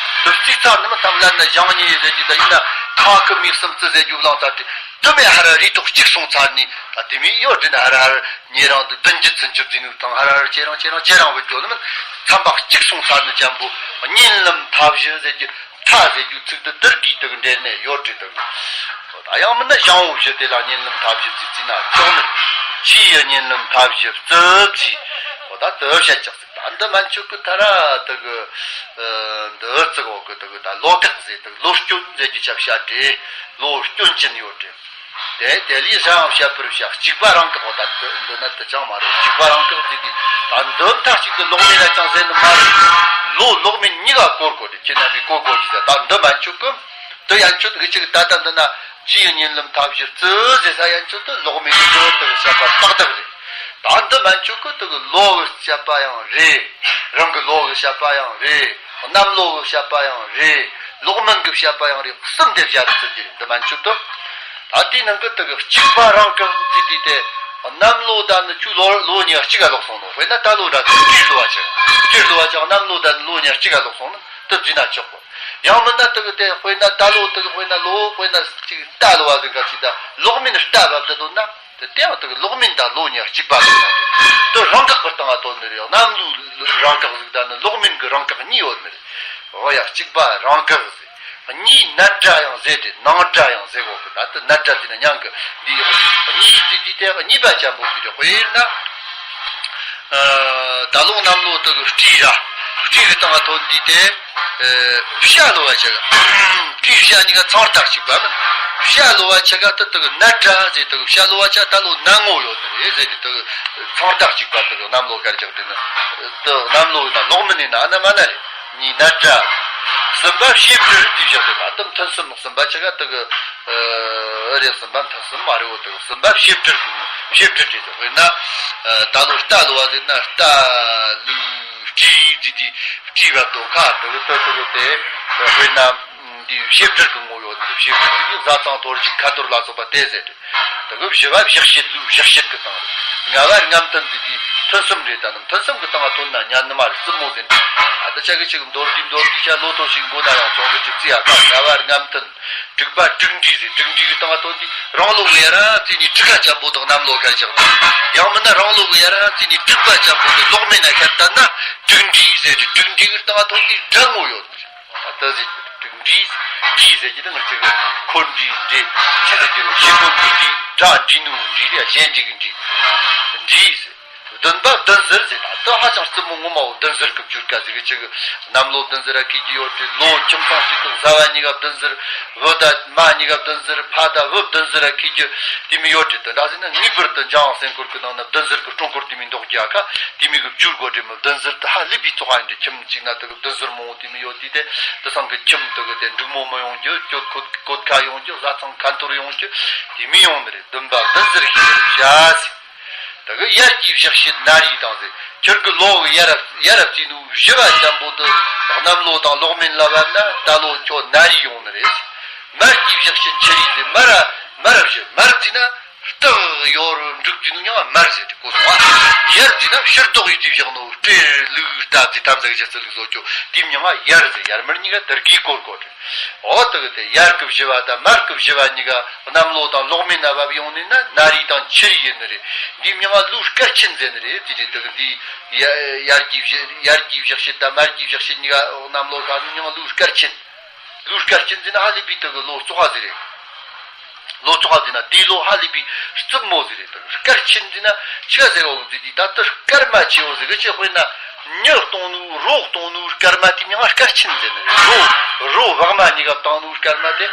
དེ་བརྩིས་ཚར་ནི་མི་ཐམ་ལ་ན་ཞིང་གཉིས་ཟེར་རྒྱུ་དེ་ཡིན་ན་ཁ་ཁུ་མིག་གསུམ་བརྩི་ཟེར་རྒྱུ་བླངས་ཚར་དེ། དུ་མའི་ཧ་ར་རི་ཐོག་གཅིག་སོང་ཚར་ནི། ད་དེ་མི་ཡོད་དེ་ན་ཧ་ར་ཧ་ར་ཉེ་རང་དུ་བདུན་ཅུ་ཚུན་ཆུ་བརྩིས་ནུས་དང་ཧ་ར་ཧ་ར་ཁྱེད་རང་ཁྱེད་རང་ཁྱེད་རང་བུད་འགྱོ་ནི་མིན། མཚམས་པ་གཅིག་སོང་ཚར་ནི་ཅན་པོ། གཉིད་ལམ་མཐའ་བཞི་ཟེར་རྒྱུ་མཐའ་ཟེར་རྒྱུ་ཚིག་དེ་དེ་གི་དེ་གི་འབྲེལ་ནས་ཡོད་རེད་དེ། ད་ཡང་མིན་ན་ཞིང་བོ་བཞི་དེ་ལ་གཉིད་ལམ་མཐའ་བཞི་བརྩི་བརྩིས་ན་ཆོག་ནི། ཕྱི་ཡི་གཉིད་ལམ་མཐའ་བཞི་བརྩི་བརྩི། འོ་ད་དེ་བཤད་ཀྱག་ཟིག་ད་འདི་མན་ཆོད་གི་ད་ར་དེ་གི་འདི་བརྩི་གོ་གི། དེ་གི་ད་ལོ་ཁག་ཟེར་དེ་ལོ་སྐྱོན་ཟེར་རྒྱུ་ཆ་བཤད་དེ། ལོ་སྐྱོན་ཅན་ཡོད་དེ། དེ་དེ་ལས་གཞན་ཡང་བཤད་པར་བྱ། གཅིག་པ་རང་བཀག་འོ་ད་འདི་ན་དེ་ཅང་མ་རེད། གཅིག་པ་རང་བཀག་ཟེར་དུས་ད་འདི་མཐའ་གཅིག་ཏུ་ལོག་མིན་ལ་ཅང་ཟེར་ནི་མ་རེད། ལོ་ལོག་མིན་གཉིས་ཀ་བཀོལ་དགོས་དེ། ཁྱེད་རྣམ་པས་བཀོལ་དགོས་ཀྱི་ཟེར། ད་འདི་མན་ཆོད་གི། དེ་ཡན་ཆོད་གི་ཅིག་ད་ལྟ་འདི་ན་ཕྱི་ཡི་གཉིད་ལམ་མཐའ་བཞི་བརྩི་ཟེར་ས་ཡན་ཆོད་དུ་ལོག་མིན་གྱི་འདི་དེ་གི་བཤད་པ་ཏག་ཏག་རེད། ད་འདི་མན་ཆོད་གི་དེ་གི་ལོ་གི་བཤད་པ་ཡང་རེད། རང་གི་ལོ་གི་བཤད་པ་ཡང་རེད། གནམ་ལོ་གི་བཤད་པ་ཡང་རེད། ལོག་མིན་གི་བཤད་པ་ཡང་རེད། གསུམ་དེ་བཞག་རེད་ཟེར་གྱི་རེད། འདི་མན་ཆོད་དུ། ད་དེའི་ནང་གི་དེ་གི་གཅིག་པ་རང་བཀག་ཟེར་དུས་དེ། གནམ་ལོ་ད་ནི་ཁྱོད་ལོ་ལོ་ཉེར་གཅིག་ག་ལོག་སོང་ནོ། དཔེར་ན་ད་ལོ་འདྲ་ཚོད་སྤྲེལ་ལོ་བ་ཆགས། སྤྲེལ་ལོ་བ་ཆགས། གནམ་ལོ་ད་ནི་ལོ་ཉེར་གཅིག་ག་ལོག་སོང་ན་དེ་བརྩིས་ན་ཆོག་གོ། ཡང་མིན་ན་དེ་གི་དེ་དཔེར་ན་ད་ལོ་དེ་གི་དཔེར་ན་ལོ་དཔེར་ན་གཅིག་རྟ་ལོ་བ་ཟིག་ག་ཅིག་ད་ལོག་མིན་རྟ་བབ་ད་དོན་ན། དེ་དེའང་དེ་གི་ལོག་མིན་དང་ལོ་ཉེར་གཅིག་པ་ལོ་ན་དེ་དེ་རང་བཀག་པར་བཏང་བ་དོན་ནི་རེད། གནམ་ལོའི་རང་བཀག་ཟིག་ད་ནི་ལོག་མིན་གི་རང་བཀག་གཉིས་ཡོད་ནི་རེད། འོ་ཡ། གཅིག་པ་རང་བཀག་ཟིག་གཉིས་ནད་སྒྲ་ཡང་ཟེར་ཏེ་ནང་སྒྲ་ཡང་ཟེར་གོ་གི། ད་དེ་ནད་སྒྲ་ཟེར་ན་མྱང་གི་འདི་ཡོད། གཉིས་དེ་དེ་དེ་གཉིས་པ་ཅན་པོ་ཟེར་ཏེ་དཔེར་ན། ཨ་ད་ལོ་གནམ་ལོ་དེ་གི་སྤྲེའུ་ར། སྤྲེའུ་གི་སྟེང་ང་ཐོན་དུས་དེ། ཨ་བྱ་ལོ་བ་ཆ་ག་སྤྲེའུ་བྱ་གཉིས་ཀ་ཚང་རྟགས་གཅིག་པ་མིན། བྱ་ལོ་བ་ཆ་ག་དེ་དེ་གི་ནད་སྒྲ་ཟེར། དེ་གི་བྱ་ལོ་བ་ཆ་ད་ལོ་ནད་ངོ་ཡོད་ནི་རེད་ཟེར་ཏེ། དེ་གི་ཚང་རྟགས་གཅིག་པ་དེ་གི་གནམ་ལོ་སྐར་ཆག་དེ་ནི་དེ་གནམ་ལོ་ཡིན་ན་ལོག་མིན་ཡིན་ན་ཨ་ན་མ་ན་རེད། གཉིས་ནད་སྒྲ། གསུམ་པ་བྱེ་བྲག་དེ་བཞག་དེ་ད་དེ་མཐུན་གསུམ། གསུམ་པ་ཆ་ག་དེ་གི་ཨ་རེད། གསུམ་པ་མཐུན་གསུམ་མ་རེད། འོ་དེ་གི་གསུམ་པ་བྱེ་བྲག་གི་བྱེ་བྲག་དེ་དེ་དཔེར་ན། ཨ་ད་ལོ་རྟ་ལོ་བ་ཟེར་ན་རྟ་ལུག་སྤྲེའུ་དེ་དེ་སྤྲེའུ་བ་དོ་ཁ་དེ་གི་དེ་དེ་གི་དེ་དཔེར་ན། འདི་བྱེ་བྲག་གི་ངོ་ཡོད་འདི་བྱེ་བྲག་གི་བཟའ་ཚང་དོར་ཞིག་ཁ་དོར་ལ་སོགས་པ་དེ་ཟེར་ཏེ། དེ་གི་བཞི་བ་བཞག་བྱེད་ལུགས་བཞག་བྱེད་ཀྱི་སྟེང་། ལྔ་བ་རྔམ་སྟོན་འདི་དེ་ ཕུན་སུམ་རེད། ད་ནི་ཕུན་སུམ་གི་སྟེང་ང་ཐོན་ན་ཉན་ནི་མ་རེད། རྩུབ་མོ་ཟེར་ནི། ཨ་ད་ཆ་གི་ཅིག་མདོར་བསྡུས་མདོར་བསྡུས་བྱ་ལོ་ཐོ་ཞིག་མགོ་ན་ཡང་ཅུང་གི་ཅིག་བརྩི་ཡ་ཀ་ལྔ་བ་རྔམ་སྟོན། དྲུག་པ་དྲུག་འདྲིས་ཟེར། དྲུག་འདྲིས་ཀྱི་སྟེང་ང་ཐོན་དུས་རང་ལོ་གི་ཡར་ར་བརྩིས་ནས་དྲུག་པ་ཅན་པོ་དང་གནམ་ལོ་ཁ་བཞག་ན། ཡང་མིན་ན་རང་ལོ་གི་ཡར་ར་བརྩིས་ནས་དྲུག་པ་ཅན་པོ་དང་ལོག་མེད་ན་ཁ་བལྟས་ན་དྲུག་འདྲིས་ཟེར། དྲུག་འདྲིས་ཀྱི་སྟེང་ང་ཐོན་དུས་དགྲ་ངོ་ཡོད། ད་ཟེར། དྲུག་འདྲིས། འདྲིས་ཟེར་གྱི་ད་ང་ཚོ་གི་འཁོར་འདྲིས་འདྲེ་ཅི་ཟེར་གྱི་རེད། ཞི་འཁོན་གྱི་འདྲིས། དགྲ་འདྲིས་ནུ་འདྲིས་རེད། གཞན་འདྲིས་ཀྱི་འདྲིས། འདྲིས་ཟེར། བདུན་པ་བདུན་ཟུར་ཟེར། ད་ད་ཧ་ཅང་རྩུབ་མོ་ངོ་མ་བོ་བདུན་ཟུར་གི་བཅུར་ཀ་ཟེར་གི་ཅིག་གནམ་ལོ་བདུན་ཟུར་ར་ཁེལ་གྱི་ཡོད་དེ། ལོ་ཁྱིམ་ཚང་གཅིག་དང་བཟའ་བ་གཉིས་ཀ་བདུན་ཟུར། བུ་དང་མ་གཉིས་ཀ་བདུན་ཟུར། ཕ་དང་བུ་བདུན་ཟུར་ར་ཁེལ་གྱི་དེ་མི་ཡོད་དེ། དེ་འདྲ་ཟེར་ན་ངེས་པར་དུ་འཇང་སེང་སྐོར་གི་ནང་ན་བདུན་ཟུར་གི་སྲུང་འཁོར་དེ་མི་འདོགས་རྒྱུ་ཨ་ཁ་དེ་མི་གི་བཅུར་གོ་དེ་མི་བདུན་ཟུར་དུ་ཧ་ལས་པའི་ཚོགས་ཨ་འདྲ། ཁྱིམ་གཅིག་ན་དེ་གི་བདུན་ཟུར་མང་བོ་དེ་མི་ཡོད་དེ། དེ་དེ་ཚང་གི་ཁྱིམ་དེ་གི་དེ་འབྲུག་མོ་མི་ཡོང་རྒྱུ། གྱོད་གོད་གོད་ཁ་ཡོང་རྒྱུ། བཟའ་ཚང་ཁ་འཐོར་ཡོང་རྒྱུ་དེ་མི་ཡོང་ནི་རེད། བདུན་པ་བདུན་ཟུར་ཞིག་རེད་བྱ་ཟེར། ད་གི་ཡར་གྱི་བཞག་བྱེད་ན་རི་དང་ཟེར། ཁྱོད་ཀྱི་ལོ་གི་ཡར་ཡར་བརྩིས་ནུ་བཞི་བ་ཅན་པོ་དེ་གནམ་ལོ་དང་ལོག་མེད་ལ་བབ་ན་ད་ལོ་ཁྱོད་ན་རི་ཡོང་ནི་རེད། མར་གྱི་བཞག་བྱེད་ཆུ་རི་ཟེར། མར་ར་མར་ར་བཞི། མར་བརྩིས་ན་སྟག་ཡོར་འབྲུག་བརྩིས་ནུ་མྱིང་ང་མར་ཟེར་དེ་གོ་སོང་ཨ། ཡར་བརྩིས་ན་ཕྱིར་ལྡོག་ཡིད་ཀྱི་བཞག་ནོ་སྤྲེལ་ལུག་རྟ་བརྩིས་ཐམ་ཟེར་གྱི་ཆ་ཚུལ་ལུགས་བཟོ་རྒྱུ་དེ་མྱིང་ང་ཡར་ཟེར། ཡར་མར་གཉིས་ཀ་དེ་གི་གོར་གོར་རེད། འོ་དེ་གི་དེ་ཡར་གི་བཞི་བ་དང་མར་གི་བཞི་བ་གཉིས་ཀ་གནམ་ལོ་དང་ལོག་མེད་ན་བབ་ཡོང་ནི་ན་ན་རི་དང་ཆུ་རི་ཡིན་ནི་རེད། འདི་མྱིང་ང་ལུག་སྐར་ཆེན་ཟེར་ནི་རེད། དེ་རེད། དེ་གི་འདི་ཡ་ཡར་གྱི་བཞི་ཡར་གྱི་བཞག་བྱེད་དང་མར་གྱི་བཞག་བྱེད་གཉིས་ཀ་གནམ་ལོ་ཁ་ནི་མྱིང་ང་ལུག་སྐར་ཆེན། ལུག་སྐར་ཆེན་ཟེར་ན་ཧ་ལས་པའི་དེ་གི་ལོ་བཙོག་པ་ཟེར་རེད། ལོ་བཙོག་པ་ཟེར་ན་དེའི་ལོ་ཧ་ལས་པའི་རྩུབ་མོ་ཟེར་རེད། དེ་གི་སྐར་ཆེན་ཟེར་ན་ཆི་ཟེར་བ་ཟེར་དུས་ད་ལྟ་སྐར་མ་ཆེ་བོ་ཟེར་གི་ཅི། དཔེར་ན་མྱི་གཏོང་ནུ་རོ་གཏོང་ནུ་སྐར་མ་དེ་མྱིང་ང་སྐར་ཆེན་ཟེར་ནི་རེད། རོ་རོ་བག་མ་གཉིས་ཀ་བཏང་ནུ་སྐར་མ་དེ།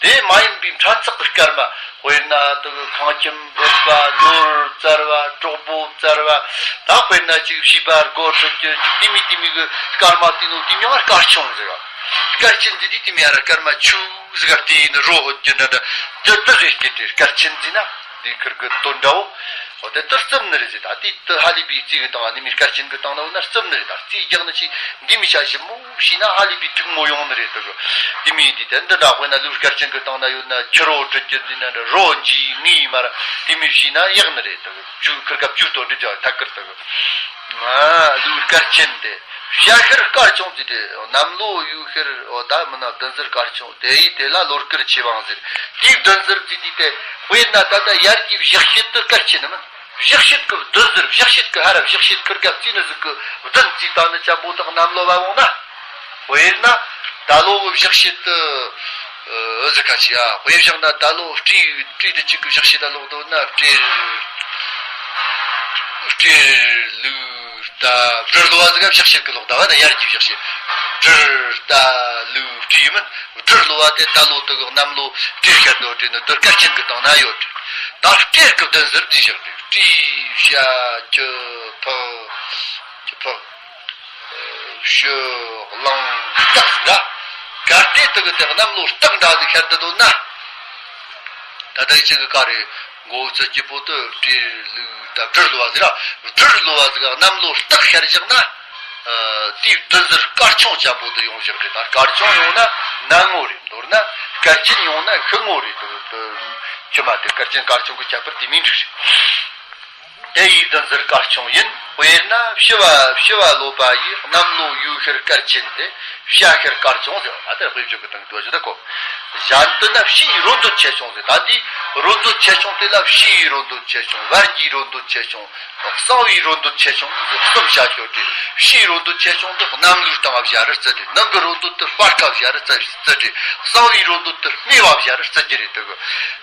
དེ་མ་ཡིན་པའི་ཕྲན་ཚེགས་ཀྱི་སྐར་མ། དཔེར་ན་དེ་གི་ཁང་ཁྱིམ་སྦུད་པ། ནོར་བཙལ་བ། གྲོགས་པོ་བཙལ་བ། ད་དཔེར་ན་ཅིག་བྱིས་པ་སྒོ་ཁྲིད་རྒྱུ་ཅིག་དེ་མི་དེ་མི་གི་སྐར་མ་བརྩིས་ནོ་དེ་མྱིང་ང་སྐར་ཆུང་ཟེར་བ། སྐར་ཆེན་ཟེར་དུས་དེ་མི་ཡར་སྐར་མ་ཆུ་ཟིག་ག་བལྟས་ནི་རོ་ཧོད་ཀྱི་འདྲ་འདྲ་དེ་དེ་རེད་སྐད་དེ། སྐར་ཆེན་ཟེར་ན་དེ་ཁིར་གི་དོན་འདྲ་བོ། འོ་དེ་ལྟར་རྩུབ་ནི་རེད་ཟེར། ད་དེ་དེ་ཧ་ལས་པའི་རྩིས་གི་སྟེང་ནས་མི་སྐར་ཆེན་གི་སྟེང་ན་འོ་ན་རྩུབ་ནི་རེད། ད་རྩིས་རྒྱག་ནི་ཆི་འདི་མི་བྱ་ཞིབ་མོ་བྱས་ན་ཧ་ལས་པའི་འཁྲུག་མོ་ཡོང་ནི་རེད། དེ་གི་དེ་མི་དེ་དེ་འདི་འདྲ། དཔེར་ན་ལུག་སྐར་ཆེན་གི་སྟེང་ན་ཡོད་ན་ཆུ་རོ་དྲུད་ཀྱི་འདི་ན་འདྲ་རོ་འཇིག་ངེས་མ་ར་དེ་མི་བྱས་ན་ཡག་ནི་རེད། དེ་གི་ཆུ་ཁིར་ག་བཅུ་དོ་འདི་འདྲ་ཐད་ཀར་དེ་གི་ང་ལུག་སྐར་ཆེན་དེ། བྱ་ཤར་སྐར་ཆུང་ཟེར་ཏེ། གནམ་ལོ་ཡུལ་ཤར། འོ་ད་མིན་ན་བདུན་ཟུར་སྐར་ཆུང་དེ་ཡིས་དེ་ལ་ལོ་སྐར་ཆེ་བའང་ཟེར། དེའི་བདུན་ཟུར་ཟེར་དུས་དེ་དཔེར་ན་ད་ལྟ་ཡར་གྱི་བཞག་བྱེད་དུ་སྐར་ཆེན་ནི་མིན། བཞག་བྱེད་ཀྱི་བདུན་ཟུར། བཞག་བྱེད་ཀྱི་ཧར་བཞག་བྱེད་ཁིར་ག་བརྩིས་ནི་ཟིག་གི་བདུན་བརྩིས་བཏང་ནི་ཅན་པོ་དག་གནམ་ལོ་བབ་འོང་ན། དཔེར་ན་ད་ལོ་གི་བཞག་བྱེད་དུ་ཨ་ཟིག་ཁ་ཆེ་ཡ། དཔེ་བཞག་ན་ད་ལོ་སྤྲེལ་སྤྲེལ་དུ་གཅིག་གི་བཞག་བྱེད་ད་ལོག་འདོད་ན་སྤྲེལ། སྤྲེལ་ལུག་རྟ་སྦྲུལ་ལོ་བ་ཟིག་ག་བཞག་བྱེད་གི་ལོག་ད་བ་ན་ཡར་གྱི་བཞག་བྱེད། སྦྲུལ་རྟ་ལུག་སྤྲེལ་མིན། སྦྲུལ་ལོ་བ་དེ་ད་ལོ་དུ་གི་གནམ་ལོ་སྤྲེལ་ཤར་དོ་སྤྲེལ་ནི་དུ་སྐར་ཆེན་གི་སྟེང་ན་ཡོད། ད་སྤྲེལ་གི་བདུན་ཟུར་འདི་བཞག་སྤྲེལ་བྱ་ཁྱི་ཕག་ཁྱི་ཕག་ཤུ་གླང་སྟག་ཟིག་ག་གལ་ཏེ་དུ་གི་དེ་གནམ་ལོ་སྟག་འདྲ་ཟིག་ཤར་དུ་འདོད་ན། ད་ལྟ་ཅིག་གི་ག་རེ། མགོ་བོ་བཙུགས་ཀྱི་པོ་ཏི་སྤྲེལ་ལུག་རྟ་སྦྲུལ་ལོ་བ་ཟེར་ར། སྦྲུལ་ལོ་བ་ཟིག་ག་གནམ་ལོ་སྟག་ཤར་བཞག་ན། ཨ། དེའི་བདུན་ཟུར་སྐར་ཆུང་ཅན་པོ་དེ་ཡོང་བཞག་རེད། ད་སྐར་ཆུང་ཡོང་ན་ན་ངོ་རེད། མདོར་ན་སྐར་ཆེན་ཡོང་ན་ཤི་ངོ་རེད། དེ་དེ་ཆུ་མ་དེ་སྐར་ཆེན་སྐར་ཆུང་གི་ཁྱད་པར་དེ་མིན་འགྲིག་རེད། དེ་ཡི་བདུན་ཟུར་སྐར་ཆུང་ཡིན། དཔེར་ན་བྱི་བ་བྱི་བ་ལོ་པ་ཡི་གནམ་ལོ་ཡུལ་ཤར་སྐར་ཆེན་དེ། བྱ་ཤར་སྐར་ཆུང་ཟེར་བ་ད་དཔེ་བརྗོད་ཀྱི་སྟེང་དུ་བཞི་ད་གོ། གཞན་དུ་ན་བྱི་ཡི་རོ་འདོད་ཆེ་ཆུང་ཟེར། ད་འདི་རོ་འདོད་ཆེ་ཆུང་དེ་ལ་བྱི་ཡི་རོ་འདོད་ཆེ་ཆུང་། བར་གྱི་རོ་འདོད་ཆེ་ཆུང་། གསང་བའི་རོ་འདོད་ཆེ་ཆུང་ཟེར་གསུམ་བྱ་ཆོག་དེ། བྱི་ཡི་རོ་འདོད་ཆེ་ཆུང་དེ་གནམ་ལུག་སྟེང་བཞག་རེ་བརྩི་དེ། ནང་གི་རོ་འདོད་དེ་སྤར་ཁ་བཞག་རེ་བརྩི་བརྩི་དེ། གསང་བའི་རོ་འདོད་དེ་སྨེ་བ་བཞག་རེ་བརྩི་རྒྱུ་རེད། དེ་གི་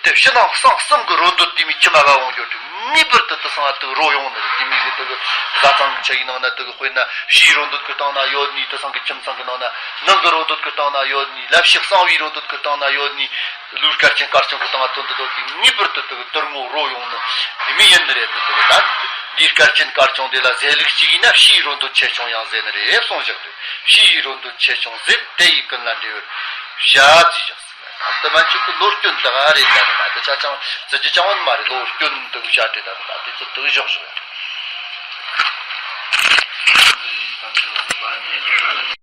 དེ་ཕྱི་ནང་གསང་གསུམ་གི་རོ་འདོད་དེ་མི་ཁྱིམ་མ་བ་འོང་རྒྱུ་དེ། ངེས་པར་དུ་དེ་སང་དུ་རོ་ཡོང་ནི་རེད། དེ་མི་གི་དེ་གི་བཟའ་ཚང་གི་ཆ་ཡི་ནང་ན་དེ་གི་དཔེར་ན་བྱིའི་རོ་འདོད་ཀྱི་སྟེང་ན་ཡོད་ནི། དེ་སང་གི་ཁྱིམ་ཚང་གི་ནང་ན་ནང་གི་རོ་འདོད་ཀྱི་སྟེང་ན་ཡོད་ནི། ལབ་ཤི་གསང་བའི་རོ་འདོད་ཀྱི་སྟེང་ན་ཡོད་ནི། ལུག་སྐར་ཆེན་སྐར་ཆུང་གི་སྟེང་ན་དོན་དུ་དོ་དེ་ངེས་པར་དུ་དེ་གི་དུར་ངོ་རོ་ཡོང་ནི་དེ་མི་ཡིན་ནི་རེད། ནི་དེ་གི་ད་འདིའི་སྐར་ཆེན་སྐར་ཆུང་དེ་ལ་ཟེར་ལུགས་གཅིག་ཡིན་ན་བྱིའི་རོ་འདོད་ཆེ་ཆུང་ཡང་ཟེར་ནི་རེད་གསུངས་བཞག་དུས། བྱིའི་རོ་འདོད་ཆེ་ཆུང་ཟེར་དེ་ཡི་ཀུན་ལ་འབྲས་བུར་བྱ་བརྩིས་བཞག་ཟེར། ད་མན་ཆད་ཀྱི་ལོ་སྐྱོན་དག་རེད། ད་ནི་ད་དེ་ཆ་ཅང་བརྩི་རྒྱུ་ཅང་ཡོད་མ་རེད། ལོ་སྐྱོན་དག་བྱ་བྲལ། ད་ནི་ད་དེ་ཚོ་དག་བཞག་བཞག་ཡ།